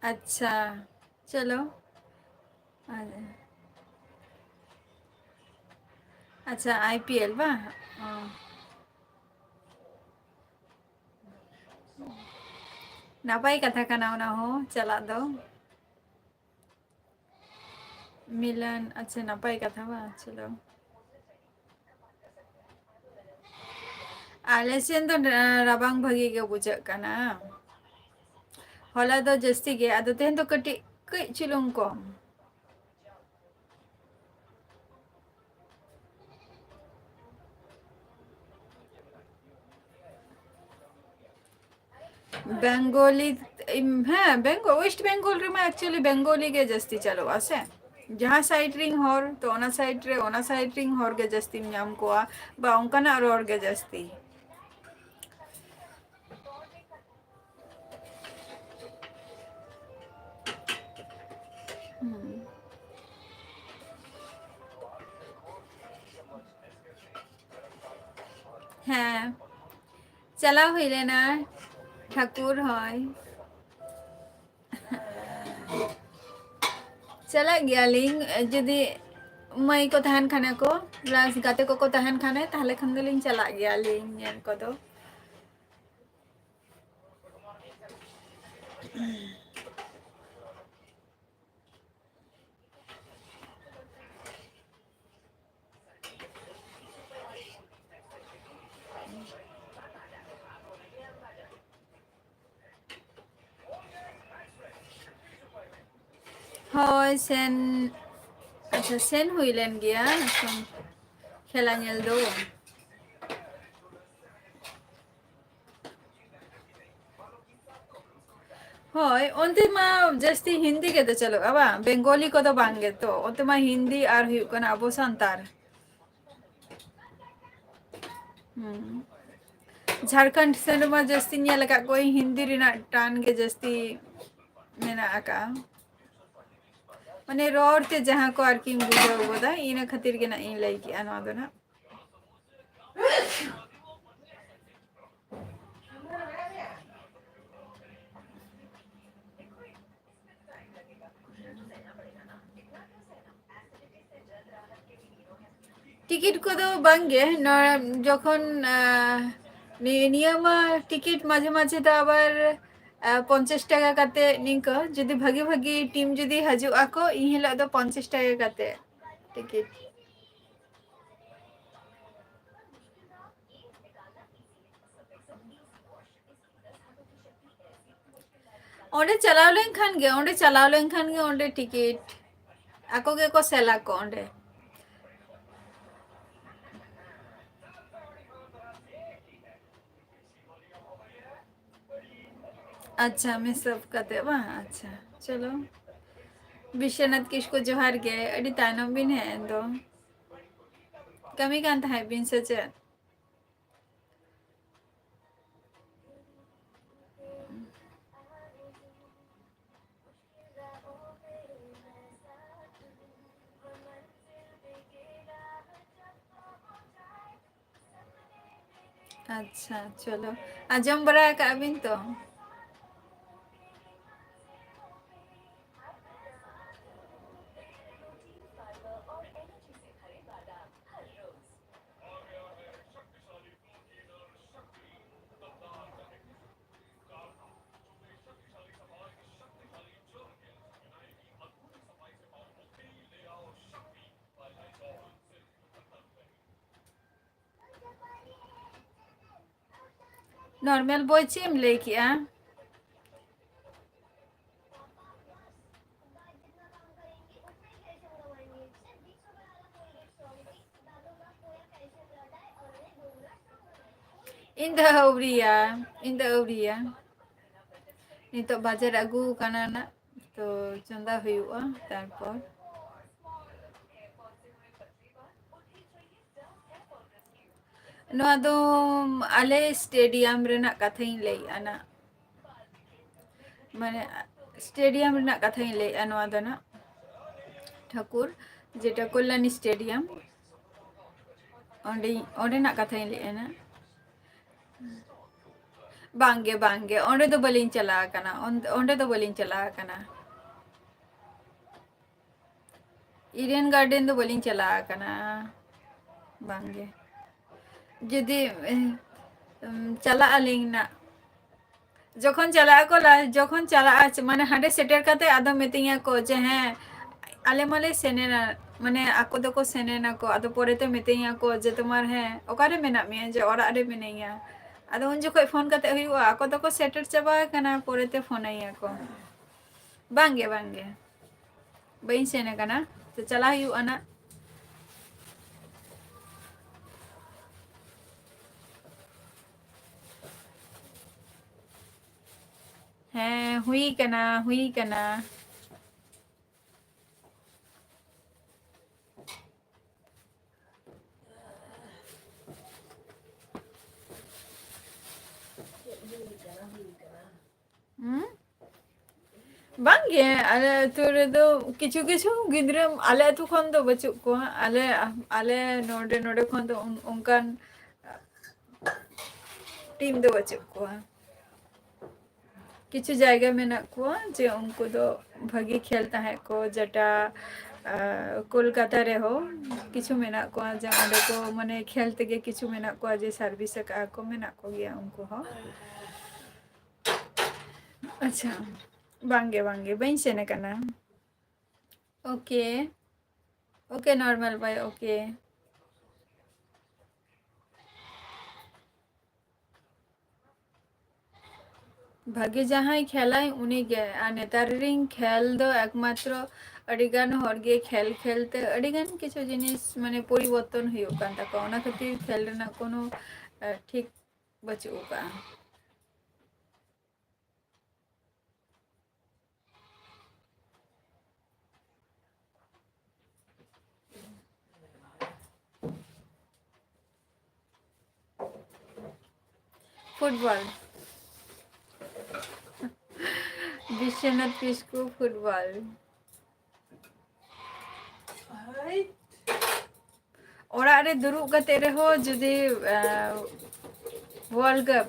ᱟᱪᱪᱷᱟ, ᱪᱚᱞᱚ᱾ ᱟᱪᱪᱷᱟ, ᱟᱭ ᱯᱤ ᱮᱞ ᱵᱟᱝ? ᱚ᱾ ᱱᱟᱯᱟᱭ ᱠᱟᱛᱷᱟ ᱠᱟᱱᱟ ᱚᱱᱟ ᱦᱚᱸ ᱪᱟᱞᱟᱜ ᱫᱚ᱾ ᱢᱤᱞᱚᱱ, ᱟᱪᱪᱷᱟ, ᱱᱟᱯᱟᱭ ᱠᱟᱛᱷᱟ ᱵᱟᱝ? ᱪᱚᱞᱚ᱾ ᱟᱞᱮ ᱥᱮᱱ ᱫᱚ ᱨᱟᱵᱟᱝ ᱵᱷᱟᱹᱜᱤ ᱜᱮ ᱵᱩᱡᱷᱟᱹᱜ ᱠᱟᱱᱟ᱾ ᱦᱚᱞᱟ ᱫᱚ ᱡᱟᱹᱥᱛᱤ ᱜᱮ, ᱟᱫᱚ ᱛᱮᱦᱮᱧ ᱫᱚ ᱠᱟᱹᱴᱤᱡ, ᱠᱟᱹᱡ ᱪᱩᱞᱩᱝ ᱠᱚᱢ᱾ ᱵᱮᱝᱜᱚᱞᱤ, ᱤᱢ, ᱦᱮᱸ, ᱵᱮᱝᱜᱚ-, ᱳᱭᱮᱥᱴ ᱵᱮᱝᱜᱚᱞ ᱨᱮᱢᱟ actually ᱵᱮᱝᱜᱚᱞᱤ ᱜᱮ ᱡᱟᱹᱥᱛᱤ ᱪᱟᱞᱩᱜᱼᱟ ᱥᱮ᱾ ᱡᱟᱦᱟᱸ side ᱨᱤᱱ ᱦᱚᱲ, ᱛᱚ ᱚᱱᱟ side ᱨᱮ, ᱚᱱᱟ side ᱨᱤᱱ ᱦᱚᱲ ᱜᱮ ᱡᱟᱹᱥᱛᱤᱢ ᱧᱟᱢ ᱠᱚᱣᱟ, ᱵᱟ ᱚᱱᱠᱟᱱᱟᱜ ᱨᱚᱲ ᱜᱮ ᱡᱟᱹᱥᱛᱤ᱾ ᱦᱩᱸ᱾ ᱦᱮᱸ, ᱪᱟᱞᱟᱣ ᱦᱩᱭ ᱞᱮᱱᱟ ᱴᱷᱟᱹᱠᱩᱨ, ᱦᱳᱭ᱾ ᱪᱟᱞᱟᱜ ᱜᱮᱭᱟᱞᱤᱧ, ᱡᱩᱫᱤ ᱢᱟᱹᱭ ᱠᱚ ᱛᱟᱦᱮᱱ ᱠᱷᱟᱱᱮ ᱠᱚ, plus ᱜᱟᱛᱮ ᱠᱚᱠᱚ ᱛᱟᱦᱮᱱ ᱠᱷᱟᱱᱮ, ᱛᱟᱦᱞᱮ ᱠᱷᱟᱱ ᱫᱚᱞᱤᱧ ᱪᱟᱞᱟᱜ ᱜᱮᱭᱟᱞᱤᱧ ᱧᱮᱞ ᱠᱚᱫᱚ᱾ ᱦᱳᱭ, ᱥᱮᱱ, ᱟᱪᱪᱷᱟ, ᱥᱮᱱ ᱦᱩᱭ ᱞᱮᱱ ᱜᱮᱭᱟ ᱠᱷᱮᱞᱟ ᱧᱮᱞ ᱫᱚ᱾ ᱦᱳᱭ, ᱚᱱᱛᱮ ᱢᱟ ᱡᱟᱹᱥᱛᱤ ᱦᱤᱱᱫᱤ ᱜᱮᱛᱚ ᱪᱟᱞᱩᱜᱼᱟ, ᱵᱟᱝ? ᱵᱮᱝᱜᱚᱞᱤ ᱠᱚᱫᱚ ᱵᱟᱝ ᱜᱮᱛᱚ, ᱚᱱᱛᱮ ᱢᱟ ᱦᱤᱱᱫᱤ ᱟᱨ ᱦᱩᱭᱩᱜ ᱠᱟᱱᱟ ᱟᱵᱚ ᱥᱟᱱᱛᱟᱲ᱾ ᱦᱩᱸ᱾ ᱡᱷᱟᱲᱠᱷᱚᱸᱰ ᱥᱮᱱ ᱨᱮᱢᱟ ᱡᱟᱹᱥᱛᱤ ᱧᱮᱞ ᱟᱠᱟᱫ ᱠᱚᱣᱟᱧ, ᱦᱤᱱᱫᱤ ᱨᱮᱱᱟᱜ ᱴᱟᱱ ᱜᱮ ᱡᱟᱹᱥᱛᱤ ᱢᱮᱱᱟᱜ ᱟᱠᱟᱜᱼᱟ᱾ ᱢᱟᱱᱮ ᱨᱚᱲ ᱛᱮ ᱡᱟᱦᱟᱸ ᱠᱚ ᱟᱨᱠᱤᱢ ᱵᱩᱡᱷᱟᱹᱣ ᱜᱚᱫᱟ, ᱤᱱᱟᱹ ᱠᱷᱟᱹᱛᱤᱨ ᱜᱮ ᱱᱟᱜ ᱤᱧ ᱞᱟᱹᱭ ᱠᱮᱜᱼᱟ ᱱᱚᱣᱟ ᱫᱚ ᱱᱟᱜ᱾ ᱴᱤᱠᱤᱴ ᱠᱚᱫᱚ ᱵᱟᱝᱜᱮ, ᱱᱚᱣᱟ ᱡᱚᱠᱷᱚᱱ, ᱟᱸ, ᱱᱤ-, ᱱᱤᱭᱟᱹ ᱢᱟ ᱴᱤᱠᱤᱴ ᱢᱟᱡᱷᱮ ᱢᱟᱡᱷᱮ ᱫᱚ ᱟᱵᱟᱨ, ᱟᱸ, ᱯᱚᱧᱪᱟᱥ ᱴᱟᱠᱟ ᱠᱟᱛᱮ ᱱᱤᱝᱠᱟᱹ, ᱡᱩᱫᱤ ᱵᱷᱟᱜᱤ ᱵᱷᱟᱜᱤ ᱴᱤᱢ ᱡᱩᱫᱤ ᱦᱤᱡᱩᱜ ᱟᱠᱚ, ᱤᱱ ᱦᱤᱞᱳᱜ ᱫᱚ ᱯᱚᱧᱪᱟᱥ ᱴᱟᱠᱟ ᱠᱟᱛᱮ ᱴᱤᱠᱤᱴ᱾ ᱚᱸᱰᱮ ᱪᱟᱞᱟᱣ ᱞᱮᱱᱠᱷᱟᱱ ᱜᱮ, ᱚᱸᱰᱮ ᱪᱟᱞᱟᱣ ᱞᱮᱱᱠᱷᱟᱱ ᱜᱮ ᱚᱸᱰᱮ ᱴᱤᱠᱤᱴ ᱟᱠᱚ ᱜᱮᱠᱚ ᱥᱮᱞ ᱟᱠᱚ ᱚᱸᱰᱮ᱾ ᱟᱪᱪᱷᱟ, ᱢᱮᱥ ᱚᱯᱷ ᱠᱟᱛᱮ ᱵᱟᱝ? ᱟᱪᱪᱷᱟ, ᱪᱚᱞᱚ᱾ ᱵᱤᱥᱥᱚᱱᱟᱛᱷ ᱠᱤᱥᱠᱩ, ᱡᱚᱦᱟᱨ ᱜᱮ᱾ ᱟᱹᱰᱤ ᱛᱟᱭᱱᱚᱢ ᱵᱤᱱ ᱦᱮᱡ ᱮᱱ ᱫᱚ᱾ ᱠᱟᱹᱢᱤ ᱠᱟᱱ ᱛᱟᱦᱮᱸᱫ ᱵᱤᱱ ᱥᱮ ᱪᱮᱫ? ᱟᱪᱪᱷᱟ, ᱪᱚᱞᱚ, ᱟᱸᱡᱚᱢ ᱵᱟᱲᱟ ᱟᱠᱟᱜ ᱵᱤᱱ ᱛᱚ? ᱱᱚᱨᱢᱟᱞ ᱵᱚᱭ, ᱪᱮᱫ ᱮᱢ ᱞᱟᱹᱭ ᱠᱮᱜᱼᱟ? ᱤᱧ ᱫᱚ ᱟᱹᱣᱨᱤᱭᱟ, ᱤᱧ ᱫᱚ ᱟᱹᱣᱨᱤᱭᱟ᱾ ᱱᱤᱛᱚᱜ ᱵᱟᱡᱟᱨ ᱟᱹᱜᱩ ᱠᱟᱱᱟ ᱱᱟᱜ, ᱛᱚ ᱪᱚᱸᱫᱟ ᱦᱩᱭᱩᱜᱼᱟ ᱛᱟᱨᱯᱚᱨ᱾ ᱱᱚᱣᱟ ᱫᱚ ᱟᱞᱮ ᱥᱴᱮᱰᱤᱭᱟᱢ ᱨᱮᱱᱟᱜ ᱠᱟᱛᱷᱟᱧ ᱞᱟᱹᱭᱮᱫᱼᱟ ᱱᱟᱜ, ᱢᱟᱱᱮ ᱥᱴᱮᱰᱤᱭᱟᱢ ᱨᱮᱱᱟᱜ ᱠᱟᱛᱷᱟᱧ ᱞᱟᱹᱭᱮᱫᱼᱟ᱾ ᱱᱚᱣᱟ ᱫᱚ ᱱᱟᱜ ᱴᱷᱟᱹᱠᱩᱨ, ᱡᱮᱴᱟ ᱠᱚᱞᱭᱟᱱᱤ ᱥᱴᱮᱰᱤᱭᱟᱢ, ᱚᱸᱰᱮ, ᱚᱸᱰᱮᱱᱟᱜ ᱠᱟᱛᱷᱟᱧ ᱞᱟᱹᱭᱮᱫᱼᱟ ᱱᱟᱜ᱾ ᱵᱟᱝᱜᱮ, ᱵᱟᱝᱜᱮ, ᱚᱸᱰᱮ ᱫᱚ ᱵᱟᱹᱞᱤᱧ ᱪᱟᱞᱟᱣ ᱟᱠᱟᱱᱟ, ᱚᱱ-, ᱚᱸᱰᱮ ᱫᱚ ᱵᱟᱹᱞᱤᱧ ᱪᱟᱞᱟᱣ ᱟᱠᱟᱱᱟ᱾ ᱤᱰᱮᱱ ᱜᱟᱨᱰᱮᱱ ᱫᱚ ᱵᱟᱹᱞᱤᱧ ᱪᱟᱞᱟᱣ ᱟᱠᱟᱱᱟ᱾ ᱵᱟᱝᱜᱮ᱾ ᱡᱩᱫᱤ, ᱮ, ᱩᱢ, ᱪᱟᱞᱟᱜ ᱟᱹᱞᱤᱧ ᱱᱟᱜ, ᱡᱚᱠᱷᱚᱱ ᱪᱟᱞᱟᱜ ᱟᱠᱚ ᱞᱟ-, ᱡᱚᱠᱷᱚᱱ ᱪᱟᱞᱟᱜᱼᱟ, ᱢᱟᱱᱮ ᱦᱟᱸᱰᱮ ᱥᱮᱴᱮᱨ ᱠᱟᱛᱮ ᱟᱫᱚ ᱢᱤᱛᱟᱹᱧᱟ ᱠᱚ ᱡᱮ, "ᱦᱮᱸ, ᱟᱞᱮ ᱢᱟᱞᱮ ᱥᱮᱱᱮᱱᱟ", ᱢᱟᱱᱮ ᱟᱠᱚ ᱫᱚᱠᱚ ᱥᱮᱱᱮᱱᱟ ᱠᱚ, ᱟᱫᱚ ᱯᱚᱨᱮᱛᱮ ᱢᱤᱛᱟᱹᱧᱟ ᱠᱚ ᱡᱮ, "ᱛᱳᱢᱟᱨ, ᱦᱮᱸ, ᱚᱠᱟᱨᱮ ᱢᱮᱱᱟᱜ ᱢᱮᱭᱟ?" ᱡᱮ, "ᱚᱲᱟᱜ ᱨᱮ ᱢᱤᱱᱟᱹᱧᱟ᱾" ᱟᱫᱚ ᱩᱱ ᱡᱚᱠᱷᱚᱡ ᱯᱷᱳᱱ ᱠᱟᱛᱮ ᱦᱩᱭᱩᱜᱼᱟ, ᱟᱠᱚ ᱫᱚᱠᱚ ᱥᱮᱴᱮᱨ ᱪᱟᱵᱟ ᱟᱠᱟᱱᱟ, ᱯᱚᱨᱮᱛᱮ ᱯᱷᱳᱱ ᱟᱹᱧᱟ ᱠᱚ᱾ ᱵᱟᱝᱜᱮ, ᱵᱟᱝᱜᱮ, ᱵᱟᱹᱧ ᱥᱮᱱ ᱟᱠᱟᱱᱟ, ᱛᱚ ᱪᱟᱞᱟᱜ ᱦᱩᱭᱩᱜᱼᱟ ᱱᱟᱜ᱾ ᱦᱮᱸ, ᱦᱩᱭ ᱠᱟᱱᱟ, ᱦᱩᱭ ᱠᱟᱱᱟ᱾ ᱦᱩᱸ? ᱵᱟᱝᱜᱮ, ᱟᱞᱮ ᱟᱹᱛᱩ ᱨᱮᱫᱚ ᱠᱤᱪᱷᱩ ᱠᱤᱪᱷᱩ ᱜᱤᱫᱽᱨᱟᱹ ᱟᱞᱮ ᱟᱹᱛᱩ ᱠᱷᱚᱱ ᱫᱚ ᱵᱟᱹᱪᱩᱜ ᱠᱚᱣᱟ, ᱟᱞᱮ, ᱟᱞᱮ ᱱᱚᱰᱮ, ᱱᱚᱰᱮ ᱠᱷᱚᱱ ᱫᱚ ᱚᱱ-, ᱚᱱᱠᱟᱱ ᱴᱤᱢ ᱫᱚ ᱵᱟᱹᱪᱩᱜ ᱠᱚᱣᱟ᱾ ᱠᱤᱪᱷᱩ ᱡᱟᱭᱜᱟ ᱢᱮᱱᱟᱜ ᱠᱚᱣᱟ ᱡᱮ ᱩᱱᱠᱩ ᱫᱚ ᱵᱷᱟᱹᱜᱤ ᱠᱷᱮᱞ ᱛᱟᱦᱮᱸᱫ ᱠᱚ, ᱡᱮᱴᱟ, ᱟᱸ, ᱠᱳᱞᱠᱟᱛᱟ ᱨᱮᱦᱚᱸ ᱠᱤᱪᱷᱩ ᱢᱮᱱᱟᱜ ᱠᱚᱣᱟ ᱡᱮ ᱚᱸᱰᱮ ᱠᱚ, ᱢᱟᱱᱮ, ᱠᱷᱮᱞ ᱛᱮᱜᱮ ᱠᱤᱪᱷᱩ ᱢᱮᱱᱟᱜ ᱠᱚᱣᱟ ᱡᱮ ᱥᱟᱨᱵᱷᱤᱥ ᱟᱠᱟᱫᱼᱟ ᱠᱚ, ᱢᱮᱱᱟᱜ ᱠᱚᱜᱮᱭᱟ ᱩᱱᱠᱩ ᱦᱚᱸ᱾ ᱟᱪᱪᱷᱟ, ᱵᱟᱝᱜᱮ, ᱵᱟᱝᱜᱮ, ᱵᱟᱹᱧ ᱥᱮᱱ ᱟᱠᱟᱱᱟ᱾ ᱳᱠᱮ, ᱳᱠᱮ, ᱱᱚᱨᱢᱟᱞ ᱵᱚᱭ, ᱳᱠᱮ᱾ ᱵᱷᱟᱜᱮ ᱡᱟᱦᱟᱸᱭ ᱠᱷᱮᱞᱟᱭ ᱩᱱᱤᱜᱮ᱾ ᱟᱨ ᱱᱮᱛᱟᱨ ᱨᱤᱱ ᱠᱷᱮᱞ ᱫᱚ ᱮᱠᱢᱟᱛᱨᱚ ᱟᱹᱰᱤᱜᱟᱱ ᱦᱚᱲᱜᱮ ᱠᱷᱮᱞ ᱠᱷᱮᱞ ᱛᱮ ᱟᱹᱰᱤᱜᱟᱱ ᱠᱤᱪᱷᱩ ᱡᱤᱱᱤᱥ, ᱢᱟᱱᱮ, ᱯᱚᱨᱤᱵᱚᱨᱛᱚᱱ ᱦᱩᱭᱩᱜ ᱠᱟᱱ ᱛᱟᱠᱚᱣᱟ᱾ ᱚᱱᱟ ᱠᱷᱟᱹᱛᱤᱨ ᱠᱷᱮᱞ ᱨᱮᱱᱟᱜ ᱠᱳᱱᱳ, ᱮ, ᱴᱷᱤᱠ ᱵᱟᱹᱪᱩᱜ ᱟᱠᱟᱜᱼᱟ᱾ ᱯᱷᱩᱴᱵᱚᱞ᱾ ᱵᱤᱥᱥᱚᱱᱟᱛᱷ ᱠᱤᱥᱠᱩ, ᱯᱷᱩᱴᱵᱚᱞ᱾ ᱚᱲᱟᱜ ᱨᱮ ᱫᱩᱲᱩᱵ ᱠᱟᱛᱮ ᱨᱮᱦᱚᱸ ᱡᱩᱫᱤ, ᱟᱸ, ᱣᱟᱨᱞᱰ ᱠᱟᱯ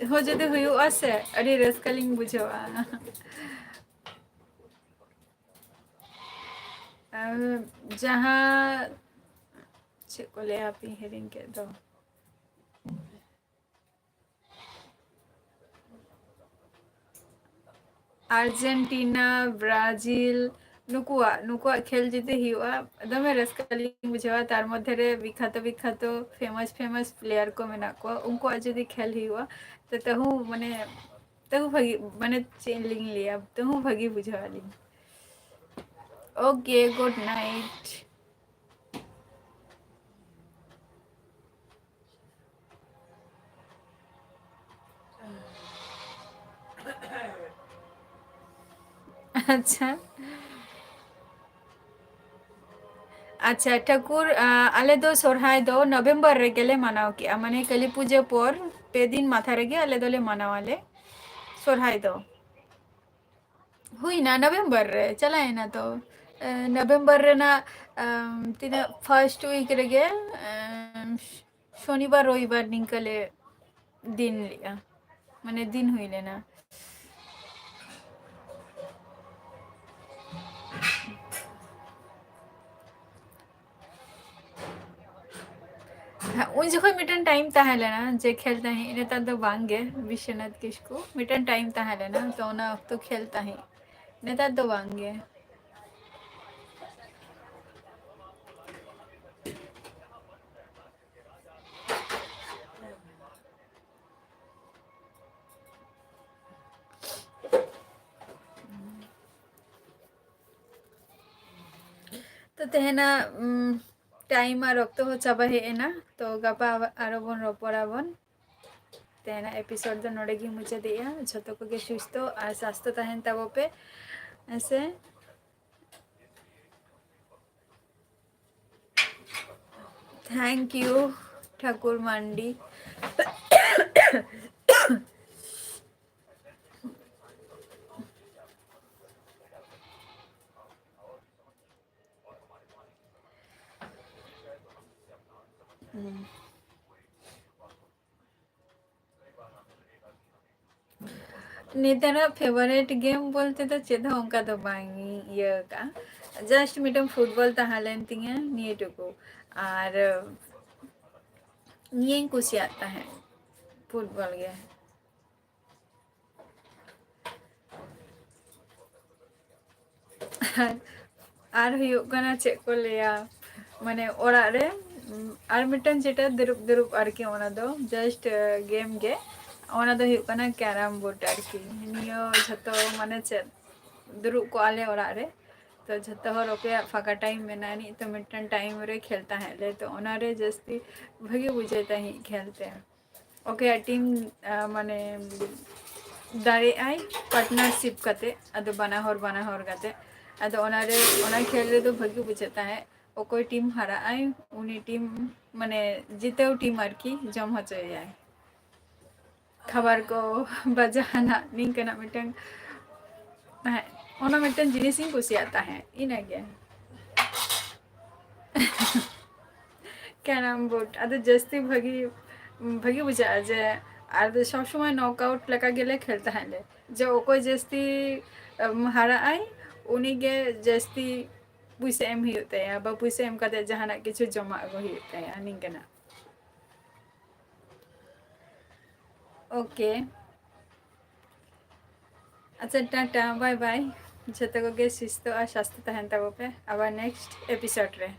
ᱦᱚᱸ ᱡᱩᱫᱤ ᱦᱩᱭᱩᱜᱼᱟ ᱥᱮ, ᱟᱹᱰᱤ ᱨᱟᱹᱥᱠᱟᱹ ᱞᱤᱧ ᱵᱩᱡᱷᱟᱹᱣᱟ᱾ ᱟᱨ ᱡᱟᱦᱟᱸ ᱪᱮᱫ ᱠᱚ ᱞᱟᱹᱭᱟ, ᱦᱟᱯᱮᱧ ᱦᱤᱲᱤᱧ ᱠᱮᱫ ᱫᱚ᱾ ᱟᱨᱡᱮᱱᱴᱤᱱᱟ, ᱵᱨᱟᱡᱤᱞ, ᱱᱩᱠᱩᱣᱟᱜ, ᱱᱩᱠᱩᱣᱟᱜ ᱠᱷᱮᱞ ᱡᱩᱫᱤ ᱦᱩᱭᱩᱜᱼᱟ, ᱫᱚᱢᱮ ᱨᱟᱹᱥᱠᱟᱹ ᱞᱤᱧ ᱵᱩᱡᱷᱟᱹᱣᱟ᱾ ᱛᱟᱨ ᱢᱚᱫᱽᱫᱷᱮ ᱨᱮ ᱵᱤᱠᱠᱷᱟᱛᱚ, ᱵᱤᱠᱠᱷᱟᱛᱚ, famous, famous player ᱠᱚ ᱢᱮᱱᱟᱜ ᱠᱚᱣᱟ, ᱩᱱᱠᱩᱣᱟᱜ ᱡᱩᱫᱤ ᱠᱷᱮᱞ ᱦᱩᱭᱩᱜᱼᱟ, ᱛᱚ ᱛᱟᱹᱦᱩ, ᱢᱟᱱᱮ, ᱛᱟᱹᱦᱩ ᱵᱷᱟᱹᱜᱤ, ᱢᱟᱱᱮ, ᱪᱮᱫ ᱞᱤᱧ ᱞᱟᱹᱭᱟ, ᱛᱟᱹᱦᱩ ᱵᱷᱟᱹᱜᱤ ᱵᱩᱡᱷᱟᱹᱣᱟ ᱞᱤᱧ᱾ Okay, good night. ᱟᱪᱪᱷᱟ᱾ ᱟᱪᱪᱷᱟ, ᱴᱷᱟᱹᱠᱩᱨ, ᱟ, ᱟᱞᱮ ᱫᱚ ᱥᱚᱨᱦᱟᱭ ᱫᱚ ᱱᱚᱵᱷᱮᱢᱵᱚᱨ ᱨᱮᱜᱮ ᱞᱮ ᱢᱟᱱᱟᱣ ᱠᱮᱜᱼᱟ, ᱢᱟᱱᱮ ᱠᱟᱹᱞᱤ ᱯᱩᱡᱟᱹ ᱯᱚᱨ ᱯᱮ ᱫᱤᱱ ᱢᱟᱛᱷᱟ ᱨᱮᱜᱮ ᱟᱞᱮ ᱫᱚᱞᱮ ᱢᱟᱱᱟᱣᱟᱞᱮ ᱥᱚᱨᱦᱟᱭ ᱫᱚ᱾ ᱦᱩᱭᱱᱟ ᱱᱚᱵᱷᱮᱢᱵᱚᱨ ᱨᱮ, ᱪᱟᱞᱟᱣᱮᱱᱟ ᱛᱚ, ᱮ, ᱱᱚᱵᱷᱮᱢᱵᱚᱨ ᱨᱮᱱᱟᱜ, ᱮᱢ, ᱛᱤᱱᱟᱹᱜ first week ᱨᱮᱜᱮ, ᱮᱢ, ᱥᱚᱱᱤᱵᱟᱨ ᱨᱚᱵᱤᱵᱟᱨ ᱱᱤᱝᱠᱟᱹ ᱞᱮ ᱫᱤᱱ ᱞᱮᱜᱼᱟ, ᱢᱟᱱᱮ ᱫᱤᱱ ᱦᱩᱭ ᱞᱮᱱᱟ᱾ ᱦᱮᱸ, ᱩᱱ ᱡᱚᱠᱷᱚᱱ ᱢᱤᱫᱴᱮᱱ time ᱛᱟᱦᱮᱸ ᱞᱮᱱᱟ ᱡᱮ ᱠᱷᱮᱞ ᱛᱟᱦᱮᱸᱫ, ᱱᱮᱛᱟᱨ ᱫᱚ ᱵᱟᱝ ᱜᱮ᱾ ᱵᱤᱥᱥᱚᱱᱟᱛᱷ ᱠᱤᱥᱠᱩ, ᱢᱤᱫᱴᱮᱱ time ᱛᱟᱦᱮᱸ ᱞᱮᱱᱟ, ᱛᱚ ᱚᱱᱟ ᱚᱠᱛᱚ ᱠᱷᱮᱞ ᱛᱟᱦᱮᱸᱫ, ᱱᱮᱛᱟᱨ ᱫᱚ ᱵᱟᱝ ᱜᱮ᱾ ᱛᱚ ᱛᱮᱦᱮᱧᱟᱜ, ᱩᱢ, time ᱟᱨ ᱚᱠᱛᱚ ᱦᱚᱸ ᱪᱟᱵᱟ ᱦᱮᱡ ᱮᱱᱟ᱾ ᱛᱚ ᱜᱟᱯᱟ ᱟᱵ-, ᱟᱨᱚ ᱵᱚᱱ ᱨᱚᱯᱚᱲᱟᱵᱚᱱ᱾ ᱛᱮᱦᱮᱧᱟᱜ episode ᱫᱚ ᱱᱚᱰᱮ ᱜᱤᱧ ᱢᱩᱪᱟᱹᱫᱮᱜᱼᱟ᱾ ᱡᱷᱚᱛᱚ ᱠᱚᱜᱮ ᱥᱩᱥᱛᱷᱚ ᱟᱨ ᱥᱟᱥᱛᱷᱚ ᱛᱟᱦᱮᱱ ᱛᱟᱵᱚ ᱯᱮ, ᱦᱮᱸ ᱥᱮ? Thank you, ᱴᱷᱟᱠᱩᱨ ᱢᱟᱱᱰᱤ᱾ ᱦᱩᱸ᱾ ᱱᱮᱛᱟᱨᱟᱜ favourite game ᱵᱚᱞᱛᱮ ᱫᱚ ᱪᱮᱫ ᱦᱚᱸ ᱚᱱᱠᱟ ᱫᱚ ᱵᱟᱝ ᱤᱧ ᱤᱭᱟᱹ ᱟᱠᱟᱫᱼᱟ, just ᱢᱤᱫᱴᱟᱝ football ᱛᱟᱦᱮᱸ ᱞᱮᱱ ᱛᱤᱧᱟᱹ, ᱱᱤᱭᱟᱹ ᱴᱩᱠᱩ᱾ ᱟᱨ ᱱᱤᱭᱟᱹᱧ ᱠᱩᱥᱤᱭᱟᱜ ᱛᱟᱦᱮᱸᱫ, ᱯᱷᱩᱴᱵᱚᱞ ᱜᱮ᱾ ᱟᱨ ᱦᱩᱭᱩᱜ ᱠᱟᱱᱟ, ᱪᱮᱫ ᱠᱚ ᱞᱟᱹᱭᱟ, ᱢᱟᱱᱮ ᱚᱲᱟᱜ ᱨᱮ, ᱩᱢ, ᱟᱨ ᱢᱤᱫᱴᱟᱝ ᱡᱮᱴᱟ ᱫᱩᱲᱩᱵ ᱫᱩᱲᱩᱵ ᱟᱨᱠᱤ, ᱚᱱᱟ ᱫᱚ just, ᱟᱸ, game ᱜᱮ᱾ ᱚᱱᱟ ᱫᱚ ᱦᱩᱭᱩᱜ ᱠᱟᱱᱟ carrom board ᱟᱨᱠᱤ᱾ ᱱᱤᱭᱟᱹ ᱡᱷᱚᱛᱚ ᱢᱟᱱᱮ ᱪᱮᱫ, ᱫᱩᱲᱩᱵ ᱠᱚᱜᱼᱟ ᱞᱮ ᱚᱲᱟᱜ ᱨᱮ, ᱛᱚ ᱡᱷᱚᱛᱚ ᱦᱚᱲ ᱚᱠᱚᱭᱟᱜ ᱯᱷᱟᱸᱠᱟ time ᱢᱮᱱᱟᱜᱼᱟ ᱟᱹᱱᱤᱡ, ᱛᱚ ᱢᱤᱫᱴᱟᱝ time ᱨᱮ ᱠᱷᱮᱞ ᱛᱟᱦᱮᱸᱫ ᱞᱮ, ᱛᱚ ᱚᱱᱟᱨᱮ ᱡᱟᱹᱥᱛᱤ ᱵᱷᱟᱜᱮ ᱵᱩᱡᱷᱟᱹᱜ ᱛᱟᱦᱮᱸᱫ ᱠᱷᱮᱞ ᱛᱮ᱾ ᱚᱠᱚᱭᱟᱜ team, ᱟᱸ, ᱢᱟᱱᱮ ᱫᱟᱲᱮᱭᱟᱜᱼᱟᱭ partnership ᱠᱟᱛᱮ, ᱟᱫᱚ ᱵᱟᱱᱟ ᱦᱚᱲ ᱵᱟᱱᱟ ᱦᱚᱲ ᱠᱟᱛᱮ, ᱟᱫᱚ ᱚᱱᱟᱨᱮ, ᱚᱱᱟ ᱠᱷᱮᱞ ᱨᱮᱫᱚ ᱵᱷᱟᱹᱜᱤ ᱵᱩᱡᱷᱟᱹᱜ ᱛᱟᱦᱮᱸᱫ᱾ ᱚᱠᱚᱭ team ᱦᱟᱨᱟᱜ ᱟᱭ, ᱩᱱᱤ team, ᱢᱟᱱᱮ ᱡᱤᱛᱟᱹᱣ team ᱟᱨᱠᱤ, ᱡᱚᱢ ᱦᱚᱪᱚᱭᱮᱭᱟᱭ᱾ ᱠᱷᱟᱵᱟᱨ ᱠᱚ ᱵᱟ ᱡᱟᱦᱟᱱᱟᱜ ᱱᱤᱝᱠᱟᱹᱱᱟᱜ ᱢᱤᱫᱴᱟᱝ ᱛᱟᱦᱮᱸ, ᱚᱱᱟ ᱢᱤᱫᱴᱟᱝ ᱡᱤᱱᱤᱥᱤᱧ ᱠᱩᱥᱤᱭᱟᱜ ᱛᱟᱦᱮᱸᱫ, ᱤᱱᱟᱹᱜᱮ᱾ Carrom board ᱟᱫᱚ ᱡᱟᱹᱥᱛᱤ ᱵᱷᱟᱹᱜᱤ, ᱵᱷᱟᱹᱜᱤ ᱵᱩᱡᱷᱟᱹᱜᱼᱟ ᱡᱮ, ᱟᱨ ᱥᱚᱵ ᱥᱚᱢᱚᱭ knockout ᱞᱮᱠᱟ ᱜᱮᱞᱮ ᱠᱷᱮᱞ ᱛᱟᱦᱮᱸᱫ ᱞᱮ, ᱡᱮ ᱚᱠᱚᱭ ᱡᱟᱹᱥᱛᱤ, ᱮᱢ, ᱦᱟᱨᱟᱜ ᱟᱭ, ᱩᱱᱤᱜᱮ ᱡᱟᱹᱥᱛᱤ ᱯᱩᱭᱥᱟᱹ ᱮᱢ ᱦᱩᱭᱩᱜ ᱛᱟᱭᱟ, ᱵᱟ ᱯᱩᱭᱥᱟᱹ ᱮᱢ ᱠᱟᱛᱮ ᱡᱟᱦᱟᱱᱟᱜ ᱠᱤᱪᱷᱩ ᱡᱚᱢᱟᱜ ᱟᱹᱜᱩ ᱦᱩᱭᱩᱜ ᱛᱟᱭᱟ, ᱱᱤᱝᱠᱟᱹᱱᱟᱜ᱾ Okay, ᱟᱪᱪᱷᱟ, ᱴᱟᱴᱟ, bye bye᱾ ᱡᱷᱚᱛᱚ ᱠᱚᱜᱮ ᱥᱩᱥᱛᱷᱚ ᱟᱨ ᱥᱟᱥᱛᱷᱚ ᱛᱟᱦᱮᱱ ᱛᱟᱵᱚ ᱯᱮ᱾ ᱟᱵᱟᱨ next episode ᱨᱮ᱾